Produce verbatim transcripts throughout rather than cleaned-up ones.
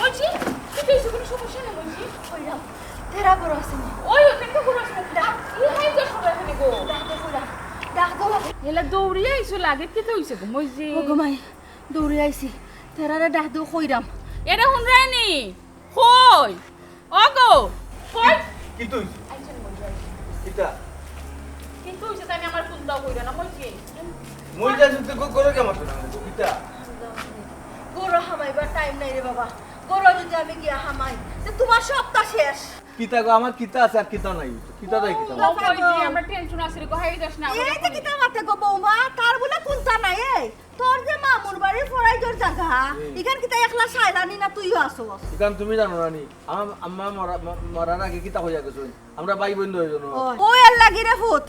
মইজি, কিতা অইছে? কুনু সমস্যা নাই মইজি? কইরাম, তেরা ঘরো আছে নি? ওই, ওখানে তো ঘরো আছে না। ডাক। ও ভাই, তো সবাই এখানে গো। ডাক দে কইরাম, ডাক দে। এলা দৌড়িয়া আইছো, লাগে কিতা অইছে গো মইজি? ও গো মাই, দৌড়িয়া আইছি। তেরারে ডাক দে কইরাম। এরে হুনরায়নি? কই? ও গো, কই? কিতা অইছে? আইছেন মইজি, আইছেন। কিতা? কিতা অইছে তাইন আমার কুন্তাও কইরা না, মইজি। মইজি, তুই তো ঘরো কে মাত্র না, কিতা? ঘরো হামাইবার টাইম নাই রে বাবা। ঘরো যদি আমি গিয়া হামাই, তে তুমার সবটা শেষ। কিতা গো, আমার কিতা আছে আর কিতা নাই? কিতা নাই কিতা? ও মইজি, আমরা টেনশন আছে রে গো, হাই যাস না। এই যে কিতা মাতে গো বৌমা, তার বুলে কুন্তা নাই। এই তোর যে মামুর বাড়ির ফরাইজর জাগা, হুম। ইখান কিতা একলা সাইলানি না তুইও আছস? ইখান তুমি জানো না নি? আমার আম্মা মরা-, ম-, মরার আগে কিতা কইয়া গেছইন? আমরা ভাই বইন দুইজন। ও এর লাগি রে ফুত,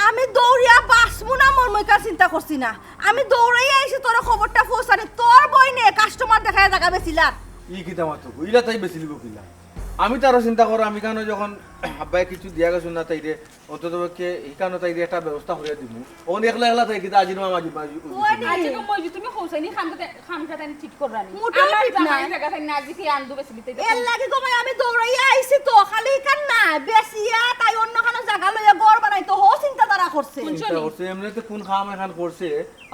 আমি দৌড়িয়া বাঁচমু না মরমু ইখান চিন্তা করছি না। আমি দৌড়াইয়া আইছি তোর খবরটা পৌঁছানি। তোর বইনে কাস্টমার দেখাইয়া জাগা বেচিলার। ই কিতা মাতো? ইলা তাই বেচিলিবো কিলা? আমি তো আরো চিন্তা করো, আমি কেন যখন আব্বায় কিছু দিয়া গেছইন না তাইরে, অন্তত পক্ষে ইখানো তাইরে একটা ব্যবস্থা করিয়া দিমু। অখন একলা একলা তাই কিতা আজির মা মাঝি মাঝি কই রে? আচ্ছা গো মইজি, তুমি কইছাইনি খামখা-, খামখা তাইন ঠিক কররানি। মোটেও আমার ঠিক জামাই নাই। জাগা তাইন না, আজি কি আন্দু বেচিলিতে এর লাগি গো মাই আমি দৌড়াইয়া আইছি তো, খালি ইখান না, বেচিয়া তাই অন্য খানো জাগা লইয়া ঘর বানাইতো, হো চিন্তাধারা করছে। চিন্তা করছে, এমনিতে কোন খাম এখান করছে,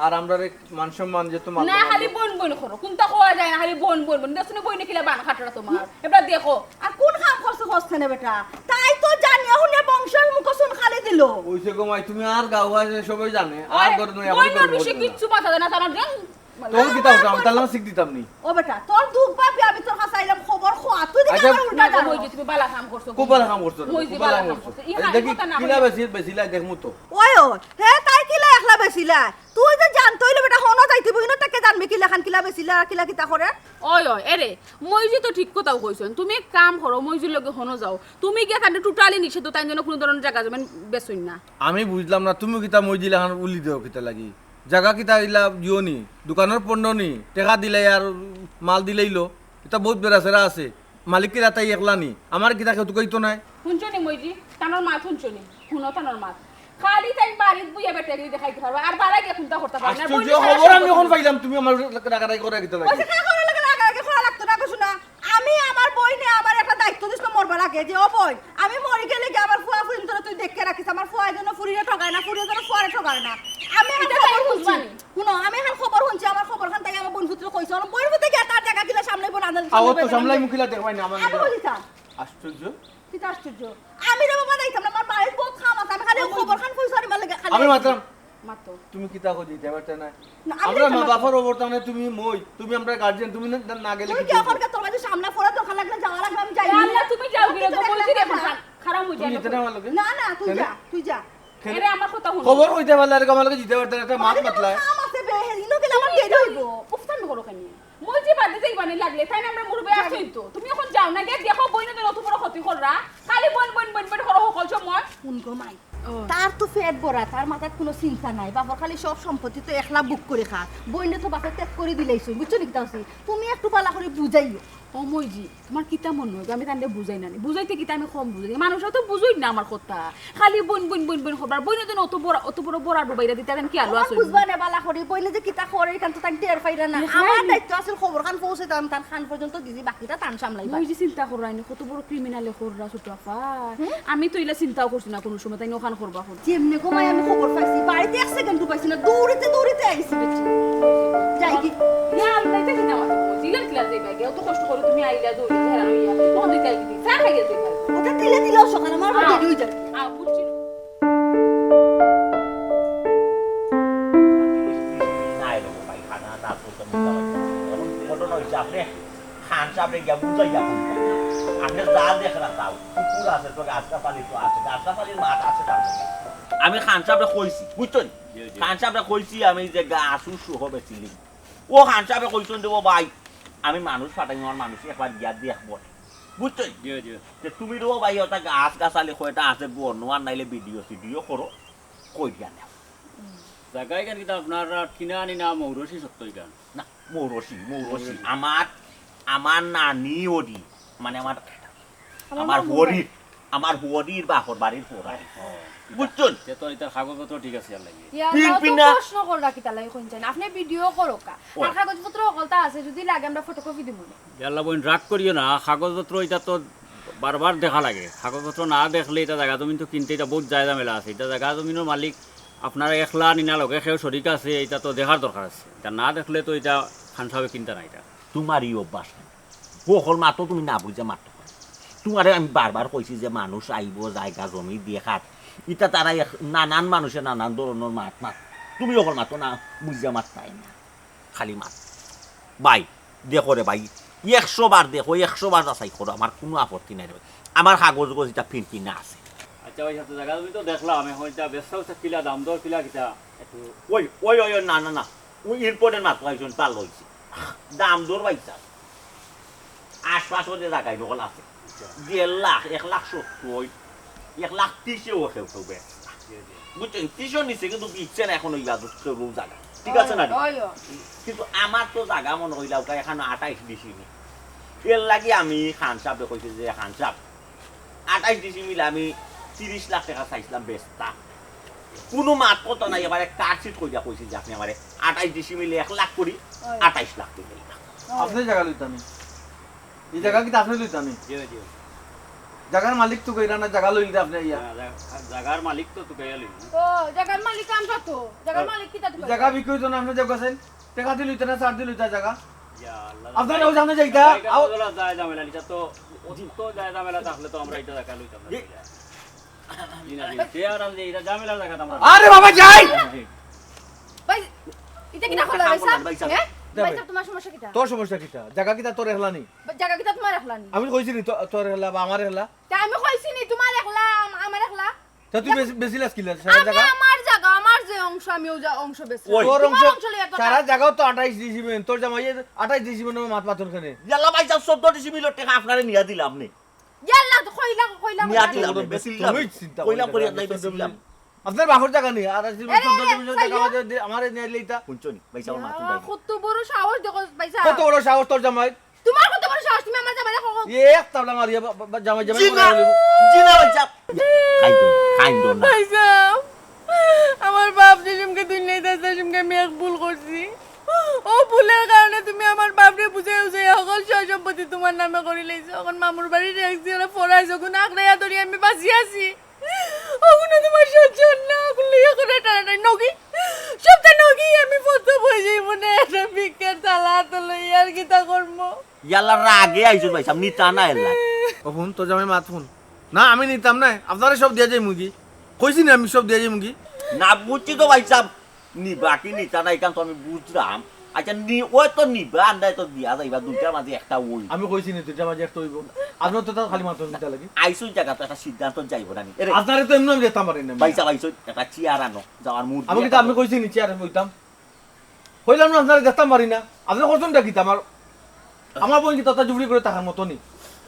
আর আমরারে মান সম্মান যে তো মারলো না, মারলো। খালি বইন বইন করো, কুন্তা কওয়া যায় না, খালি বইন বইন বইন। দেখছো নি বইনে কিলা বান খাটরা তুমার? এবার দেখো। আর কোন কাম করছে, করছে না বেটা? তাই তো জানিয়া হুনিয়া বংশর মুখো চুন খালি দিল। অইছে গো মাই, তুমি আর গাঁও আছে সবাই জানে, আর ওই, ঘর নয়, বইন বইন বইন বইন। কিচ্ছু মাথা দেয় না, তারা জান। তোর কিতা হতো? আমি তার লগে শিখ দিতাম নি। ও বেটা, তোর দুখ ভাবি আমি তোর কাছে আইলাম খবর খোয়া, তুই দেখি আচ্ছা। আমার উল্টা না, জানো। মইজি, তুমি বালা কাম করছো গো। খুব বালা কাম করছো রে, মইজি, খুব বালা বালা কাম কাম করছো। করছো। ইখান আচ্ছা, দেখি কথা না কিলা কইলে। বেশি, বেশি লাই দেখমু তো। ওই ও, হে তাই কিলা একলা বেশি লাই? তুই যে জানতে অইলে বেটা হনো যাইতে বইন তাকে জানবি কিলা খান কিলা বেশি লাই আর কিলা কিতা করে? ওই, ওই, এরে, মইজি তো ঠিক কথাউ কইছইন। তুমি এক কাম করো, মইজির লগে হনো যাও। তুমি গিয়া তানরে totally নিষেধ, তাইন যেন কুনু ধরনর জাগা জমিন বেচইন না। আমি বুঝলাম না, তুমি কিতা মইজি লাখান উলি দেও কিতা লাগি? জাগা কিতা ইলা দিও নি? দোকানর পণ্য নি? টেকা দিলাই আর মাল দিলাইলো। ইতা বউত বেড়াছেড়া আছে। মালিক কিলা তাই একলা নি? আমার কিতা কেউ তুকাইতো নাই? হুনছো নি মইজি? তানর মাত হুনছো নি? হুনো তানর মাত। খালি তাইন বাড়িত বইয়া বেটাগিরি দেখাইতে পারবা, আর বাড়া গিয়া কুনতা করতা পারবা না। আশ্চর্য খবর, আমি অখন পাইলাম তুমি আমার লগে রাগারাগি করা কিতা লাগি? ওই যে কাকা ওর লগে রাগারাগি করা লাগতো না, কইছো না? আমি আমার বইনে আমার একটা দায়িত্ব দিছিল মরবার আগে, যে, "ও বইন, আমি মরি গেলে কি আমার ফুয়া ফুরিন্তরে তুই দেখে রাখিস, আমার ফুয়া যেন ফুরিরে ঠগায় না, ফুরিয়ে যেন ফুয়ারে ঠগায় না।" আমি আর এটা খবর তাই হুনছি, বুঝবানি। হুনো, আমি আর খবর হুনছি, আমার খবর খান তাই আমার বইন ফুতরে কইছে, ওর বইন ফুতে গিয়া তার জাগা কিলা সামলাইবো না জানি, আ, ও তো সামলাইবো না। সামলাই মুখিলা দেখবাই না আমার আমি বলি, "স্যার, আশ্চর্য। কিতা আশ্চর্য? আমি রে বাবা যাইতাম না, আমার বাড়ির বউত কাম আছে, আমি খালি ও বইন। খবর খান পয়সা নিবার লাগি খালি আমি আইছি।" মাতরাম। মাতো। তুমি কিতা কই দিতে পারতে না? না, আমি আমরা যাইতাম মা না। বাবার অবর্তমানে তুমি মই, তুমি আমরা গার্জিয়ান, তুমি না, না গেলে তুই কি কি করবে? অখন কে তোর মাঝে সামলা পড়া দরকার লাগলে যাওয়া লাগবে, আমি যাই। এ আল্লাহ, তুমি যাও গিয়া, বলছি রে, খারাপ হয়ে তুমি যাবে। যেতে না আমার লগে? না, না, তুই কেন? যা, তুই যা। কেন? এরে, আমার কথা হুনো। খবর কইতে পারলে আর আমার লগে দিতে পারতে না, একটা মাত মাতলায়। কাম আছে বে, ইনো গেলে আমার দেরি হইব। উফতান করো কেন? মইজি বাদে যাইবানি লাগলে, তাইন আমরা মুরব্বি আছইন তো। তুমি অখন যাও না, গিয়া দেখো বইনে তো অত বড় ক্ষতি কররা। খালি বইন, বইন, বইন, বইন করো হকল সময়। হুন গো মাই, ও। তার তো পেট ভরা, তার মাথাত কুনু চিন্তা নাই। বাপর খালি সব সম্পত্তি তো একলা ভোগ করি খা। বইনে তো বাপে ত্যাগ করি দিলাইছইন, বুঝছো নি কিতা কইছি? তুমি একটু পালা করি বুঝাইও। ও মইজি, তুমার কিতা মনো অয়? আমি তানরে বুঝাই না নি। বুঝাইতে কিতা আমি কম বুঝাই? মানুষরা তো বুঝইন না আমার কথা। খালি বইন, বইন, বইন, বইন কররা। বইনে তো অত বড়, অত বড় বড়া ডুবাইরা দিতা, তান কি আলো আছে? বুঝবা না বালা করি। বইনে যে কিতা করে, ইখান তো তাইন টের পাইরা না। আমার দায়িত্ব আছিল খবর খান পৌঁছাইতাম, তান খান পর্যন্ত দিছি, বাকিটা তান সামলাইবা। মইজি চিন্তা করো, আইনে কত বড় ক্রিমিনালে কররা ছোট আফা। হুম? আমি তো ইলা চিন্তাও করছি না কুনু সময়, তাইন অখান করবা। যেমনে গো মাই আমি খবর পাইছি, বাড়িত এক সেকেন্ড ডুবাইছি না, দৌড়িতে দৌড়িতে আইছি বেটি। যাই কি? ইয়া, আমি যাইতে কিনা আমার তো মইজি, ইলা কিলা যাইবা গিয়া? অত কষ্ট করি তুমি আইলা দৌড়িতে হেরা লইয়া। অখন দিতে আইবি, চা খাইয়া যাইবা। ওটা তিলে তিলে সকাল আমার আবার আ, দেরি হয়ে যায়। আ, বুঝছি। নাই রে ভাই, খানা না করতে মজা হয়। এখন ঘটনা হইছে, আপনি খান সাহেবরে গিয়া বুঝাইয়া বলবেন। আপনি যা দেখরা তাও। কুকুর আছে, তো গাছটা পালি তো আছে, গাছটা পালির মাঠ আছে তার মধ্যে। আমি খান সাহেবরে কইছি, বুঝছেন? জি, জি। খান সাহেবরে কইছি আমি যে গাছ উৎসু হবে চিলি। ও খান সাহেবে কইছেন দেবো ভাই, আমি মানুষ পাঠাই, আমার মানুষ একবার গিয়া দেখবো। বুঝছেন? জি, জি। তে তুমি দেবো ভাই, ওটা গাছ গাছালি কয়টা আছে, গো, নোয়ার নাইলে ভিডিও সিডিও করো, কই দিয়া নেও। জায়গা ইখান কিতা আপনার টিনা আনি না মৌরসি সত্য ইখান? না, মৌরসি, মৌরসি। মৌরসি। আমার, আমার নানি ওরি, মানে আমার, আমার আমার মামু হরির। আমার হুয়ারির বাপর বাড়ির পড়ায়। বুঝছইন? তে তো ইতার কাগজপত্র ঠিক আছে আর লাগি। ইয়া, পিন না, পিন তো না। প্রশ্ন কররা কিতা লাগি কইন চাইন। আপনে ভিডিও করউক্কা। আর কাগজপত্র হকলতা আছে, যদি লাগে আমরা ফটোকপি দিমু নে। ইয়াল্লা বইন, রাগ করিও না, কাগজপত্র ইতা তো বারবার দেখা লাগে। কাগজপত্র না দেখলে ইতা জাগা জমিন তো কিনতে ইতা বহুত যায় ঝামেলা আছে। ইতা জাগা জমিনর মালিক আপনারা একলা নি না, লগে কেউ শরিক আছে, ইতা তো দেখার দরকার আছে। ইতা না দেখলে তো ইতা খান সাবে কিনতা না ইতা। তুমার ই অভ্যাস নাই। হকল মাতো তুমি না বুঝিয়া মাতো। তুমারে আমি বারবার কইছি যে মানুষ আইবো, জাগা জমি দিয়া খাত। ইতা তারা এক, নানান মানুষে নানান ধরনর মাত মাত। তুমি হকল মাতো না বুঝিয়া মাততায় না। খালি মাত। ভাই, দেখো রে ভাই, একশো বার দেখো, একশো বার যাচাই করো, আমার কুনু আপত্তি নাই রে ভাই। আমার কাগজ উগজ ইতা পিন পিন আছে। আচ্ছা ভাই, সাথে জাগা জমিন তো দেখলাম, অখন ইতা বেচা উচা কিলা, দাম দর কিলা কিতা একটু। ওই, ওই, ওই, ওই, না, না, না, ওই important মাত কইছইন, ভালা অইছে। দাম দর ভাইসাব, আশপাশো যে জাগা হকল আছে, দেড় লাখ, এক লাখ সত্তর, এক লাখ ত্রিশেও কেউ কেউ বেচে না। বুঝছইন? ত্রিশর নিচে কিন্তু বিকছে না অখন ওই বাদত কেউ জাগা। ঠিক আছে না? ওই, ওই। কিন্তু আমার তো জাগা মনো অইলা ওটা অখন আটাইশ ডিসিমিল। এর লাগি আমি খান সাবরে কইছি যে, "খান সাব, আটাইশ ডিসিমিল আমি ত্রিশ লাখ টেকা চাইছিলাম বেচতা।" কুনু মাত কথা নাই, এবারে কার্ডশিট কইরা কইছি যে, "আপনে আমারে আটাইশ ডিসিমিলে এক লাখ করি, ওই। আটাইশ লাখ করি দিলাম।" আপনে জাগা লইতা নি? ই জাগা কিতা আপনে লইতা নি? জি, জি। জাগার মালিক তুকাইরা না, জাগা লইলা আপনে আইয়া? না, জা-, জাগার মালিক তো তুকাইয়া লইবো। ও, জাগার মালিক আমরা তো। জাগার মালিক কিতা তুকাইরা? জাগা বিক্রি অইতো না, আপনে যে গেছেন, টেকা দি লইতা না, ছাড় দি লইতা জাগা? ইয়া আল্লাহ। আপনার ওই সামনে যাইতা, জাগা আও। তো যায় ঝামেলা, ইটা তো অত যায় ঝামেলা থাকলে তো আমরা ইটা জাগা লইতাম না। জি। জি না, জি। তে আর আমি ইটা ঝামেলা জাগা তো আমরা আরে বাবা, যাই। জি। ভাই, ইটা কিতা করলা, ভাই সাব? ভাই সাব। হ্যাঁ? যাবে। ভাই সাব, তোমার সমস্যা কিতা? তোর সমস্যা কিতা? জাগা কিতা তোর একলা নি? বা-, জাগা কিতা তোমার একলা নি? আমি কইছি নি তো-, তোর একলা বা আমার একলা? তা আমি কইছি নি তোমার একলা, আম-, আমার একলা? তা তুই বেচি-, বেচিলাস কিলা সারা আমি জাগা? আমার জাগা, আমার যে অংশ, আমি ওই জা-, অংশ বেচলাম। ওই। তোর তোমার অংশ, অংশ লইয়া তো সারা না। জাগাও তো আটাইশ ডিসিমিল, তোর জামাইয়ে আটাইশ ডিসিমিল মাত মাতর কেনে? ইয়াল্লা ভাই সাব, চৌদ্দ ডিসিমিলর টেকা আপনারে নিয়া দিলাম নি। ইয়াল্লা, তো কইলা, কইলা, নিয়া কইলা। দিলাম, বেচিলাম। তুমি চিন্তা কইলাম, করিও করিয়া নাই, চৌদ্দ বেচিলাম। ডিসিমিল। আপনার বাপর জাগা নি, আর আছে এরে, চৌদ্দ ডিসিমিল জাগা চাইলে? আমারে দে-, আমারে নিয়া লইতা। হুনছো নি? ভাই সাব, আমার মাথা ইয়া, উঠাই। কত বড় সাহস দেখো, ভাই সাব। কত বড় সাহস তোর জামাই? তোমার কত বড় সাহস? তুমি আমার জামাইরে কও। এক থাবড়া মারিয়া বা-, বা-, জামাই, জামাই জি করে না, বলিব। জি না, ভাই সাব। কাইন্দো, কাইন্দো না। ভাই সাব, আমার বাপ যে সময় দুনিয়াত আছে, সে সময় আমি এক ভুল করছি। ও ভুলের কারণে তুমি আমার বাপরে বুঝাই বুঝাই হকল সয় সম্পত্তি তোমার নামে করি লইছো। অখন মামুর বাড়ি রেখছি, ওরা ফরাই যখন আঁকড়াইয়া ধরি আমি বাঁচি আছি। অগুনা তোমার সহ্য অর না, অগুন লইয়া করে টানাটানি নগি। সপ্তাহ নগি আমি ফটো বই যাইব না, একটা ভিক্ষার থালা তো লই আর কিতা করবো? ইয়াল্লা রাগে আইছইন ভাই সাব, নিতা না এল্লা। ও হুন, তোর জামাই মাত হুন। না, আমি নিতাম না, আপনারে সব দিয়া যাইমুগি। কইছি না আমি সব দিয়া যাইমুগি? না বুঝছি তো ভাই সাব, নিবা কি নিতা না, ইখান তো আমি বুঝলাম। আচ্ছা, নি-, ওই তো নিবা, আন্দায় তো দিয়া যাইবা, দুইটার মাঝে একটা ওই। আমি কইছি নি দুইটার মাঝে একটা অইব। আপনার তো তার খালি মাত্র নিতা লাগে। আইছইন জাগা তো একটা সিদ্ধান্ত যাইব না নি। এরে, আপনারে তো এমনি আমি যেতাম পারি না। ভাই সাব, আইছইন, একটা চেয়ার আনো, যাওয়ার মুড আমি দিয়া কিন্তু আমি যাবো। কইছি নি চেয়ারে বইতাম। কইলাম না আপনারে যেতাম পারি না। আপনে করছেন কিতা আমার? আমার বইন কিতা জুবড়ি করে থাকার মতো নি?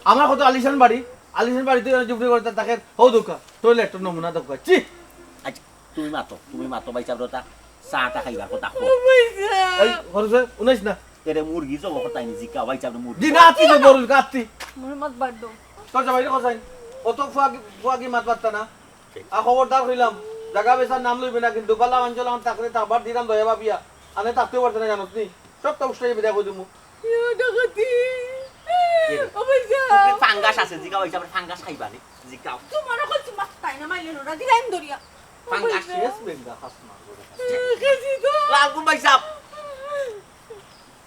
আমার কত আলিশান বাড়ি, আলিশান বাড়িত জুবড়ি করে থাকের, হউ দেউক্কা, টয়লেটর নমুনা দেউক্কা। ছি! আচ্ছা, তুমি মাতো, তুমি মাতো, ভাই সাব, ওটা চা টা খাইবার কথা কও। ও ভাই সাব। এই, খরচে, উনাইস না। এরে মুরগি জব করতাই নি, জিকা, ভাই সাব, মুরগি। জি, না, আত্তি যে বড়, আত্তি। মোহাম্মদ বাড্ডো। তোর জামাইরে কোথায়? অত ফুয়াগি, ফুয়াগি মাত মাততা না। আর খবরদার কইলাম, জাগা বেচার নাম লইবে না কিন্তু, বালা মানষে লাখান থাকতে থাকবার দিলাম দয়া ভাবিয়া, আনে থাকতেও পারতে না জানোস নি? সব তো উষ্টাই বিদায় করে দিমু। ইয়া, ডাকাতি। কে রে? ও ভাই সাব। তুমি ফাঙ্গাস আছে, জিগাও, এই যে আবার ফাঙ্গাস খাইবা নি? জিগাও। তোমার এখন মাথায় না, মাইলে নোরা দিলাম ধরিয়া। ফাঙ্গাস। ও ভাই সাব। শেষ বেঙ্গা, খাস মারবো রে। খাস। খেয়েছি তো। লালকুম ভাই সাব।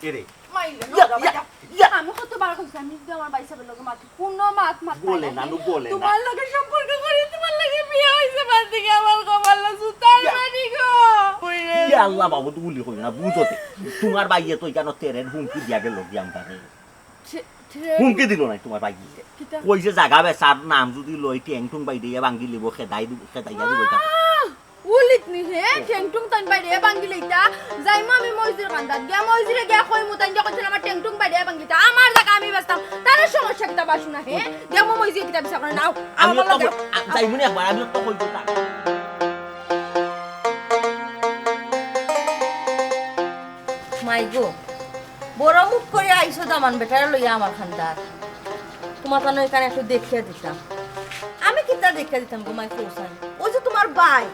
কে রে? মাইলে ইয়া, নোরা ইয়া, ভাই সাব। ইয়া। আমি কতবার কইছি, আমি যদি আমার ভাই সাবর লগে মাতি, কোনো মাত মাত বলে না, না, বলে না। তোমার লগে সম্পর্ক করি, তোমার লগে বিয়া হইছে, বাদ দিকে আমার কপাল না, সুতার ইয়া। মানি গো। ওই রে। ইয়া আল্লাহ বাবু, তুই গুলি করি না, বুঝতে। তোমার ভাইয়ে তো এখানে তেরের হুমকি দিয়া গেল গিয়া আমরারে। ঠে-, ঠে-, হুমকি দিল নাই তোমার ভাইয়ে। কিতা? কইছে জাগা বেচার নাম যদি লই, ঠেং ঠুং বাইরে ভাঙ্গি লিব, খেদাই দিব, খেদাইয়া দিব এটা। আহ! উলিত নি হে, ঠেং ঠুং তান বাইরে ভাঙ্গি লইতা। যাইমু আমি মইজির কান্দাত গিয়া, মইজিরে গিয়া কইমু, তান যখন ছিল আমার ঠেং ঠুং বাইরে ভাঙ্গি লইতা। আমার জাগা আমি বেচতাম, তার সমস্যা কিতা বাসু না হে? দেখমু মইজি কিতা বিচার করে নাও। আমি আমার তো লগে কই-, আ, যাইমু না একবার, আমি তো কইতাম। মাই গো, বড় মুখ করে আইছো দামান বেটারে লইয়া আমার কান্দাত। তোমার তানো এখানে একটু দেখিয়া দিতাম। কিতা দেখিয়া দিতাম গো মাই কওছাইন? অউ যে তুমার ভাই,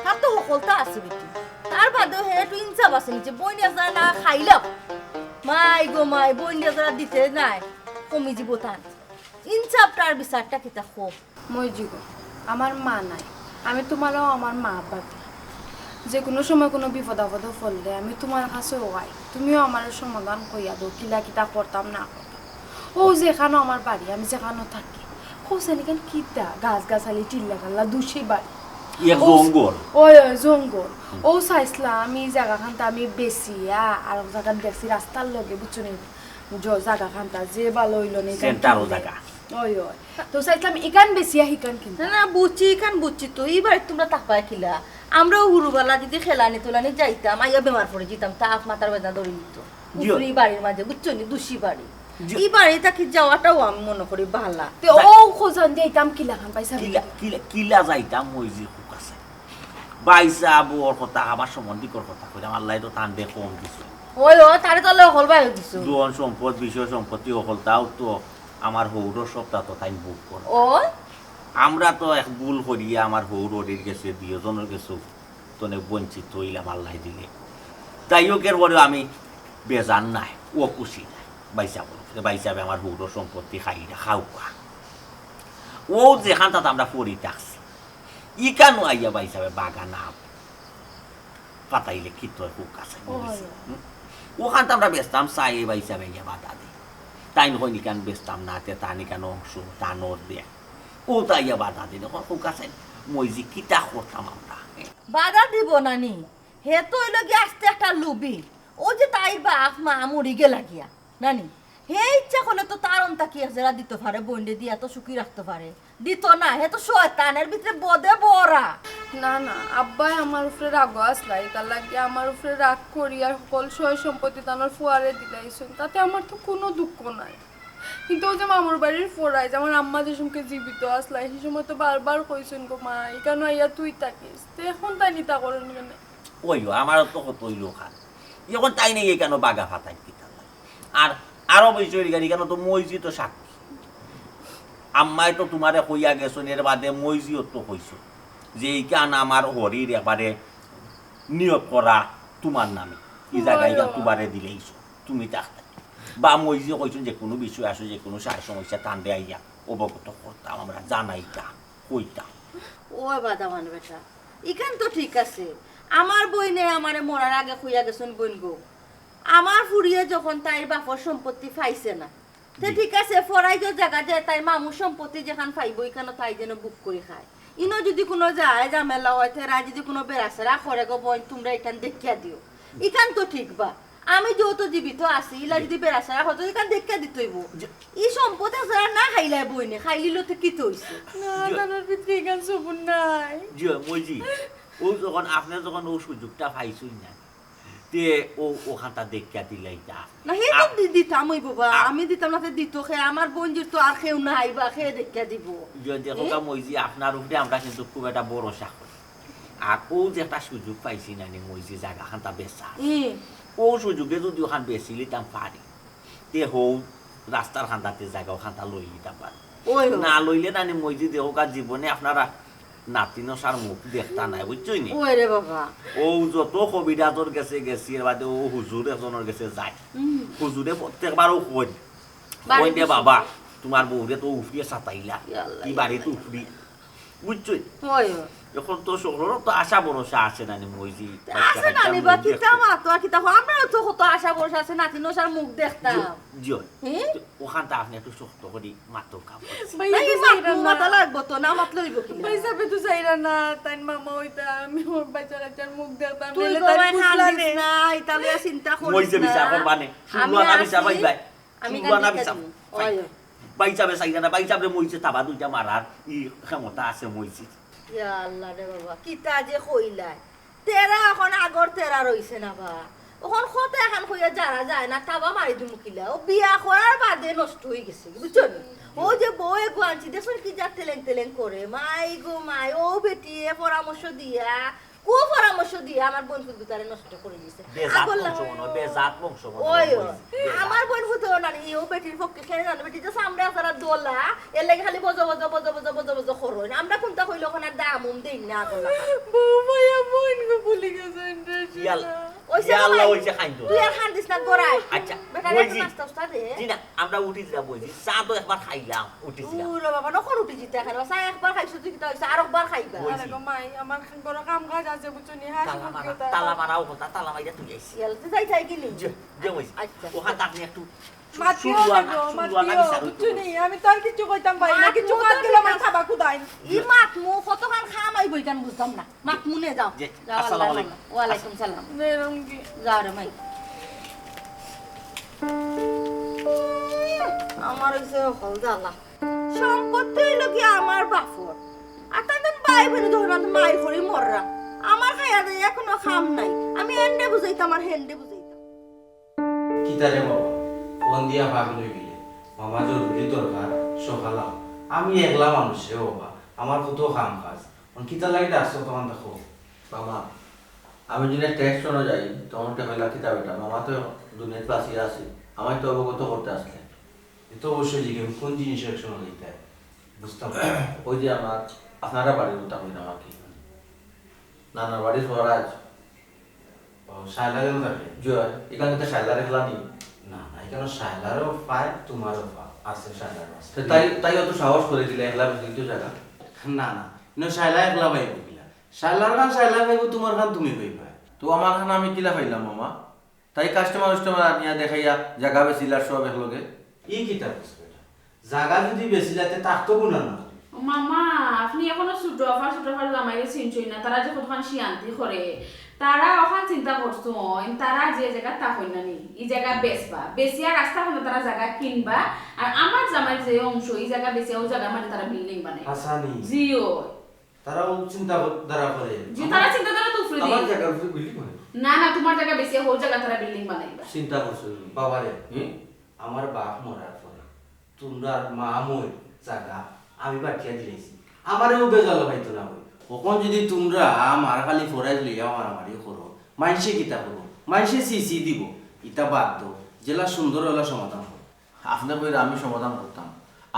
তার তো হকলতা আছে বেটি। তার বাদেও হে একটু ইনসাফ আছে নি যে বইন এজরা না খাইলাম। মাই গো মাই, বইন এজরা দিতে নায়, কমি যিবো তান। ইনসাফটার বিচারটা কিতা কও? মইজি গো, আমার মা নাই, আমি তুমারেও আমার মা ভাবি। যে কুনু সময় কুনু বিপদ আপদো পড়লে আমি তুমার কাছেও আই, তুমিও আমারে সমাধান কইয়া দেও, কিলা কিতা করতাম না করতাম। অউ যেখানো আমার বাড়ি, আমি যেখানো থাকি, কওছাইন ইখান কিতা? গাছ গাছালি, টিল্লা কাল্লা, দুষি বাড়ি। ইয়ে অউ জঙ্গল। অয়, অয়, জঙ্গল। অউ চাইছলাম, আমি ই জাগাখানতা আমি বেচিয়া, আর জাগাত দেখছি রাস্তার লগে, বুঝছো নি? জ-, জাগাখানতা যে ভালা অইলো নি, ইখান কিনলে। জাগা। অয়, অয়। তো চাইছলাম, ইখান বেচিয়া হিখান কিনতাম। না, না, বুঝছি, ইখান বুঝছি তো। ই বাড়িত তুমরা থাকবায় কিলা? আমরাও হুরুবালা যদি খেলানি তুলানি যাইতাম, আইয়া বেমার পড়ি যিতাম, তাপ মাথার বেদনা ধরি নিতো। জি। উফরি বাড়ির মাঝে, বুঝছো নি, দুষি বাড়ি। জি। ই বাড়ি থাকি যাওয়াটাও আমি মনে করি ভালা। তে অউ খোঁজান দিয়া ইতাম কিলাখান পাইছা? কিলা, কিলা, কিলা যাইতাম, অউ যে খুব আছে। ভাইসাবর কথা, আমার সম্বন্ধিকর কথা কইলাম, আল্লায় তো তানরে কম দিছে। অয়, অয়, তারে তো আল্লায় হকল ভাই দিছে। ধন সম্পদ, বিষয় সম্পত্তি হকলতাও তো আমার হউরর, সবতা তো তাইন ভোগ করে। অয়। আমরা তো এক ভুল করিয়া আমার হউর হরির গেছে, দুইওজনর গেছে তনে বঞ্চিত অইলাম আল্লায় দিলে। যাই হোক, এর পরেও আমি বেজার নায়, অখুশি নায়। ভাইসাব, ভাইসাবে আমার হউরর সম্পত্তি খাইরা খাউক্কা। অউ যেখানতাত আমরা পড়ি থাকছি, ইখানো আইয়া ভাইসাবে বাগা না পাতাইলে কিতা অয়, খুব আছে। অয়। হুম? অখানতা আমরা বেচতাম চাই, ভাইসাবে আইয়া বাধা দেয়। তাইন কইন ইখান বেচতাম না, তে তান ইখান অংশ, তান অর্ধেক। অউ তাইয়া বাধা দিলে, অখন খুব আছে, মইজি কিতা করতাম আমরা? বাধা দিবো না নি? হে তো অইলো গিয়া আস্তা একটা লুভি। অউ যে তাইর বাপ মা মরি গেলা গিয়া, না নি? হে ইচ্ছা করলে তো তার অন্তা কি এক জেরা দিতো পারে, বইনরে দিয়া তো সুখী রাখতো পারে। দিতো না, হে তো শয়তান, এর ভিতরে বদে ভরা। না, না, আব্বায় আমার উপরে রাগো আছলা, ইতার লাগি আমার উপরে রাগ করিয়া হকল সয় সম্পত্তি তান ফুয়ারে দিলাইছইন, তাতে আমার তো কুনু দুঃখ নাই। কিন্তু অউ যে মামুর বাড়ির ফরাইজ, আমার আম্মা যে সময় জীবিত আছলা, হি সময় তো বারবার কইছইন, "গো মা, ইখানো আইয়া তুই থাকিস।" তে অখন তাইন ইতা করইন কেনে? অয়, আমারও তো কত অইলো খান। অখন তাইন ইখানো বাগা পাতাইন কিতার লাগি? আর আরো বেশি অইলো, ইখানো তো মইজি তো সাক্ষী। আম্মায় তো তুমারে কইয়া গেছইন, এর বাদে মইজিও তো কইছইন যে ইখান আমার হরির একবারে নিয়ত করা তুমার নামে। ই জাগা ইখান তুমারে দিলাইছইন, তুমি থাকতায়। বা মইজি কইছইন যে কুনু বিষয় আছে, যে কুনু সার সমস্যা তানরে আইয়া অবগত করতাম, আমরা জানাইতাম, কইতাম। ও বাদামান বেটা, ইখান তো ঠিক আছে। আমার বইনে আমারে মরার আগে কইয়া গেছইন, "বইন গো, আমার ফুড়িয়ে যখন তাইর বাপর সম্পত্তি পাইছে না, তে জি। ঠিক আছে, ফরাইজর জাগা যে তাইর মামুর সম্পত্তি যেখান পাইবো, ইখানো তাই যেন ভোগ করি খায়। ইনো যদি কুনু যায় ঝামেলা অয়, তেরা যদি কুনু বেড়াছেড়া করে গো বইন, তুমরা ইখান দেখিয়া দিও।" ইখান তো ঠিক বা, আমি যেহেতু জীবিত আছি, ইলা জি। যদি বেড়াছেড়া অয়, ইখান দেখিয়া দিতে অইবো। জি। ই সম্পদ ছাড়া না খাইলায় বইনে, খাইলিলো তে কিতা অইছে? না, জি। তানর ভিতরে ইখান সবুর নাই। জি, মইজি, অউ যখন আপনে যখন অউ সুযোগটা পাইছইন না, তে অউ, অখানতা দেখিয়া দিলাইতা। না, হে তো আ-, দি-, দিতাম অইবো বা, আ-, আমি দিতাম না, তে দিতো কে? আমার বইনজির তো আর কেউ নাই বা, কে দেখিয়া দিবো? যে দেখো এ? কা মইজি, আপনার উপরে আমরা কিন্তু খুব একটা ভরসা করি। আর অউ যে একটা সুযোগ পাইছি না নি মইজি জাগাখানতা বেচার, ই। অউ সুযোগে যদি অখান বেচিলিতাম পারি, তে হউ রাস্তার কান্দাত জাগা অখানতা লইলিতাম পারি। ওই, ওই। না লইলে না নি মইজি দেখো কা জীবনে আপনারা নাতিনশার মুখ দেখতা নায়, বুঝছইন নি? ওই রে বাবা। অউ যত কবিরাজর গেছে গেছি, এর বাদে অউ হুজুর একজনর গেছে যাই। হুম। হুজুরে প্রত্যেকবার অউ কইন, বাড়ি "কইন দে দিছে। বাবা, তুমার বউরে তো উফরিয়ে সাতাইলা, ইয়া আল্লাহ, ই বাড়ি ইয়া তো আল্লাহ। উফরি।" বুঝছইন? ওই, ওই। অখন তো শহরর তো আশা ভরসা আছে না নি মইজি, তা বাচ্চা আছে না কাচ্চা নি বা, মুখ কিতা দেখতো। মাতো আর কিতা কও, আমরারও তো কত আশা ভরসা আছে, নাতিনশার মুখ দেখতাম। জি, জি। হ্যাঁ? তো অখানতা আপনে একটু শক্ত করি মাতো কাম। ভাই, না, এই তো মাত-, চাইরা না। মাতা লাগবো তো, না মাতলে অইবো কিলা? ভাইসাবে তো চাইরা না, তাইন মামা অইতা, আমি আমার বাচ্চা কাচ্চার মুখ দেখতাম, তুই নাইলে গো তাইন ভাই বুঝলা কান্দিস নে। না, ইতা লইয়া চিন্তা করিস মইজে না। বিচার করবা নে। আমি শুনলো না বিচার আছি। ভাই ভাই। আমি শুনলো না কান্দি বিচার। কান্দি। ওই, ওই। ভাইসাবে চাইরা না, ভাইসাবরে মইজে তাবা দুইটা মারার ই ক্ষমতা আছে মইজে। ইয়া আল্লাহ রে বাবা, কিতা যে কইলায়। তেরা অখন আগর তেরা রইছে না বা। অখন কথা এখান কইয়া যারা যায় না, তাবা মারি দিমু কিলা। অউ বিয়া করার বাদে নষ্ট অইগেছে, বুঝছো নি? অউ যে বউ এগু আনছি, দেখছো নি কি যা তেলেং তেলেং করে। মাই গো মাই, অউ বেটিয়ে পরামর্শ দিয়া, কুপরামর্শ দিয়া আমার বইন ফুত দুটারে নষ্ট করি দিছে। বেজাত আগর বংশ লাখান মনে হয়, বেজাত বংশ মনে হয়, ওই, ওই, ওই। বেজাত। আমার বইন ফুত নানি, ও বেটির পক্ষে কেনে জানো, বেটি তো সামনে আসারা দোলা, এর লাগি খালি বজো, বজো, বজো, বজো, বজো, বজো করইন। আমরা কুনতা কইলে ওখানে দাম উম দেই না, আগর লাখান। বউ ভাইয়া বইন গো ভুলি গেছেন রে, ইয়াল-, সোনা। ওই ইয়া আল্লাহ, ওই যে খাইন তো। তুই আর খান দিস না, গড়াই। আচ্ছা, বেটা, ওই একটু যে। নাস্তা উস্তা দে। জি না, আমরা উঠি যা বই, চা তো একবার খাইলাম, উঠি যা। ওরে বাবা, নখন উঠি জিতে এখানে, চা একবার খাইছো তুই, কিতা হইছে, আর একবার খাইবা। ওই আরে যে। গো মাই, আমার বড় কাম কাজ আছে, বুঝছো নি? হাসি তালা মুখ মারা, দিয়ে তালা মারাও কথা, তালা মাইরা তুই আইছি। ইয়াল, তুই যাই যাই গেলি? যে, যে ওই। আচ্ছা। ওখান আপনি একটু মাতিও শুরু না আনা, গো, শুরু মাতিও, আনা বিচার বুঝছো করতে নি? আমি তো আর কিছু কইতাম পারি না, মাত কিছু মতো কাজ দিলে আমার ঠিক আছে। খাবা কুদাই। ই মাত মু কতক্ষণ খামাই বইতাম বুঝতাম না। মাত মুনে যাও। জি, যাও, আসসালামু আল্লাহ আলাইকুম। ওয়ালাইকুম সালাম। নে রঙ্গি। যাও রে মাই। আমার হইছে হকল জ্বালা। সম্পত্তি হইল কি আমার বাপর। আর তাই তো ভাই বইন ধরো তো মাই করি মররা। আমার খাইয়া দেয় এখনো খাম নাই। আমি এন্ডে বুঝাইতাম আর হেন্ডে বুঝাইতাম। কিতা রে বাবা, ফোন দিয়া পাগল হয়ে গেলে। মামা জরুরি দরকার, সকালাও। আমি একলা মানুষ রে বাবা, আমার কত কাম কাজ। অন কিতা লাগি ডাকছো তখন দেখো। মামা, আমি যদি টেক্সট শোনা যাই, তখন টেকা লাগি কিতা বেটা? মামা তো দুনিয়াত বাঁচিয়া আছে, আমায় তো অবগত করতে আসলে। এ তো অবশ্যই জিজ্ঞেস, কোন জিনিস একশো না দিতে? বুঝতাম না। ওই যে আমার, আপনারা বাড়ির কথা কইলাম আর কি। নানার বাড়ি স্বরাজ। ও, শায়লা কেন থাকে? জি অয়, এখানে তো শায়লা রেখলা নি। না, না, এখানে শায়লারও পায়, তোমারও পা-, আছে শায়লার আছে। তো তাই, তাই অত সাহস করে দিলে একলা বেশি কিছু জায়গা? না, না, ইনো শায়লা একলা পাইব কিলা? শায়লার খান শায়লা পাইব, তোমার খান তুমি পাইবা। তো আমার খান আমি কিলা পাইলাম, মামা? তাই কাস্টমার উস্টমার আনিয়া দেখাইয়া জাগা বেচিলার সব একলগে। ই কিতা কস বেটা? জাগা যদি বেচিলাতে থাকতো গুণা না। ও মামা, আপনি এখনো ছোট আফা, ছোট আফার জামাইরে চিনছইন না, তারা যে কতখান শিয়ান্তি করে। তারা অখান চিন্তা করছইন, তারা যে জাগা তা কইন না নি, ই জাগা বেচবা, বেচিয়া রাস্তা খানো তারা জাগা কিনবা, আর আমার জামাইর যে অংশ, ই জাগা বেচিয়া ও জাগার মাঝে তারা বিল্ডিং বানাইবা। হাসানি। জি অয়। তারা ও চিন্তা কর-, ধারা করে। জি, আমার, তারা চিন্তাধারা তো উপরে আমার দিয়ে। জাগার উপরে বিল্ডিং বানাইবা। না, না, তোমার জাগা বেশি, ওর জাগা তারা বিল্ডিং বানাইবা। চিন্তা করছো নি? বাবারে, হুম? আমার বাপ মরার পরে তোমরার মা মই জাগা আমি বাটিয়া দিলাইছি। আমারে ও বেজাল পাইতো না অয়। অখন যদি তোমরা মারামারি ফরাইজ লইয়া মারামারি করো, মাইনষে কিতা করবো? মাইনষে সি সি দিব। ইতা বাদ দেও, যেলা সুন্দর অলা সমাধান করো। আপনে কইরা আমি সমাধান করতাম।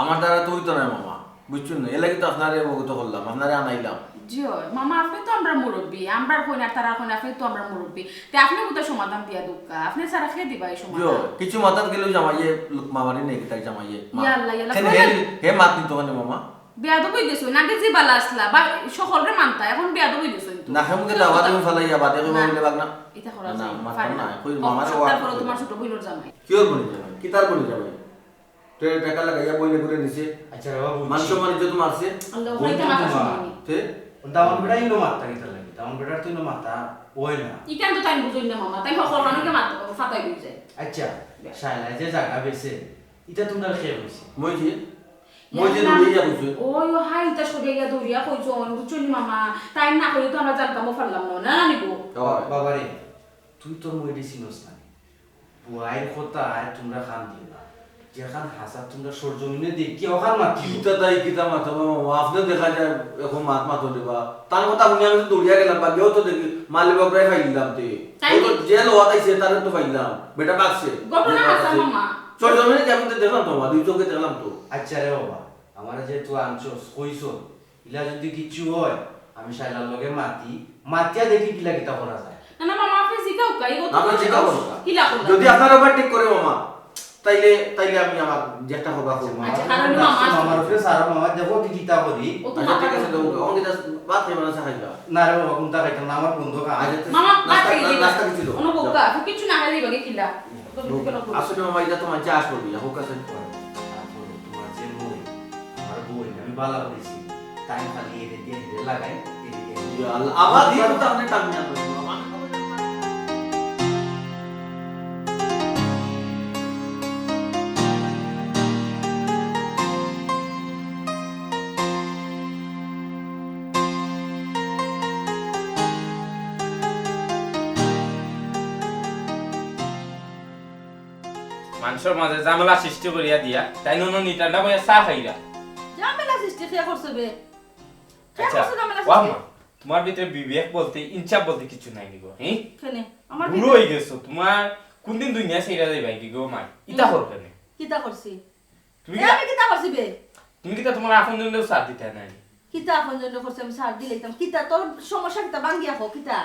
আমার দ্বারা তো অইতো নায় মামা, বুঝছইন না? এর লাগি তো আপনারে অবগত করলাম, আপনারে আনাইলাম। জি অয়, মামা, আপনে তো আমরার মুরব্বি, আমরার কইন আর তারার কইন, আপনে তো আমরার মুরব্বি। তে আপনে কোথায় সমাধান দিয়া দেউক্কা? আপনে ছাড়া কে দিবা ই সমাধান? জি অয়, কিছু মাথাত গেলেও জামাইয়ে মামারি নেই, তাই জামাইয়ে মা-, ইয়া আল্লাহ, ইয়া আল্লাহ। কেন হে, হে মাত নিত কেন মামা? বেয়াদব অই গেছইন, আগে যে বালা আছলা, বা সকলরে মানতা, এখন বেয়াদব অই গেছইন তো। নাকে মুখে দাওয়াত এবং ফালাইয়া বাদে কইবা না। বলে বাগনা। ইতা করা না, যায় না, মাততাম পারে না। না, কই হক মামারে সত্তার ওয়াক পরে করে। তোমার ছোট বইনর জামাই। কিওর বইনর জামাই? কিতার বইনর জামাই? তে টাকা লাগাইয়া বইনে করে নিছে। আচ্ছা রে বাবু, মানুষ সম্মান ইজ্জত মারছে। আল্লাহ, বইন ভাই, তো তামাশা তোমার। শুনিনি। তে? দামান বেটা ইনো মাততা কিতার লাগি? দামান বেটার তো ইনো মাততা অয় না। ইখান তো তাই বুঝইন না মামা, তাই সকল মানুষকে মাততা, ফাতাই বুঝ যায়। আচ্ছা, শায়লা যে জাগা বেচে, ইটা তোমরা কে কইছে? মই যে, মই যে ইয়াল্লা, দৌড়িয়া কইছো। ওই, ও হাই, ইতা সরিয়া গিয়া দৌড়িয়া কইছো, বুঝছো নি মামা? তাই না কইলে তো আমরা জানতামও পারলাম না, না, না, নিবো। ওই। বাবারে, তুই তো মই চিনস না। বুয়াইর কথায় তোমরা কান দিও না। যেখান হাছা তোমরা সরজমিনে দেখিয়া ওখান মাতিও। কিতা তাই কিতা মাতো মামা? আপনে দেখা যায় এখন মাত মাতো দিবা। তার কথা শুনে আমি তো দৌড়িয়া গেলাম, বাগেও তো দেখি, মালে বকরাই পাইলাম তে। তাই ও তো নি? যে লোয়া তাইছে, তারে তো পাইলাম। বেটা বাগছে। ঘটনা বেটা হাছা বাগছে। মামা। সরজমিনে কি আমি তো দেখলাম তো, দুই চোখে দেখলাম তো। আচ্ছা রে বাবা, আমারে যে তুই আনছস, কইছস, ইলা যদি কিচ্ছু হয়, আমি শায়লার লগে মাতি, মাতিয়া দেখি কিলা কিতা করা যায়। না, না, মামা, আপনে জিকাউক্কা, ই কথা আমরা তো জিকাও। কিলা করলা? যদি আপনার ওভারটেক করে মামা, তাইলে, তাইলে আমি আমার যেটা হবা করবো। আচ্ছা, কারণ মামা মামার উপরে সারা মামা দেখো কি কিতা করি। ও তো আচ্ছা, ঠিক আছে, তো ওকে, ওকে, বাদ খাইবা না, চা খাইবা? না রে বাবা, কোনটা খাইতাম না, আমার বন্ধু খা। আচ্ছা, মামা, বাদ নাস্তা, খাই দিবা। নাস্তা কিছু দাও। কোনো বোকা, যাও। আপনি কিচ্ছু না খাই দিবা, কিলা? আসলে মামা, এটা তো মানছে আশ করবি, হোক আছে। তারপরে তোমার যে মই, আমার বই, আমি বালা করেছি। তাই খালি এরে দিয়ে এরে লাগাই, এরে দিয়ে এরে। ইয়া আল্লাহ, আবার দিয়ে তো আপনি টান নিয়ে আসবেন, মামা। মানষর মাঝে ঝামেলা সৃষ্টি করিয়া দিয়া, তাই নুনু নিটান্ডা বইয়া চা খাইরা। ঝামেলা সৃষ্টি কে করছে বে? কে আচ্ছা, করছে ঝামেলা ও আম্মা, সৃষ্টি? তোমার ভিতরে বিবেক বলতে, ইনসাফ বলতে কিছু নাই নি গো, হ্যাঁ? কেনে? আমার বুড়ো ভিতরে হয়ে গেছো, তোমার কোনদিন দুনিয়া ছেড়ে যাইবা কি গো মাই? ইতা হুম। করবে না। কিতা করছি? তুমি এ, কি আমি কিতা করছি বে? তুমি কিতা তোমার আপন জনরেও সাথ দিতে নাই? কিতা আপন জনরে করছি আমি সাথ দিলাইতাম? কিতা তোর সমস্যা কিতা? বাঙ্গিয়া কো কিতা?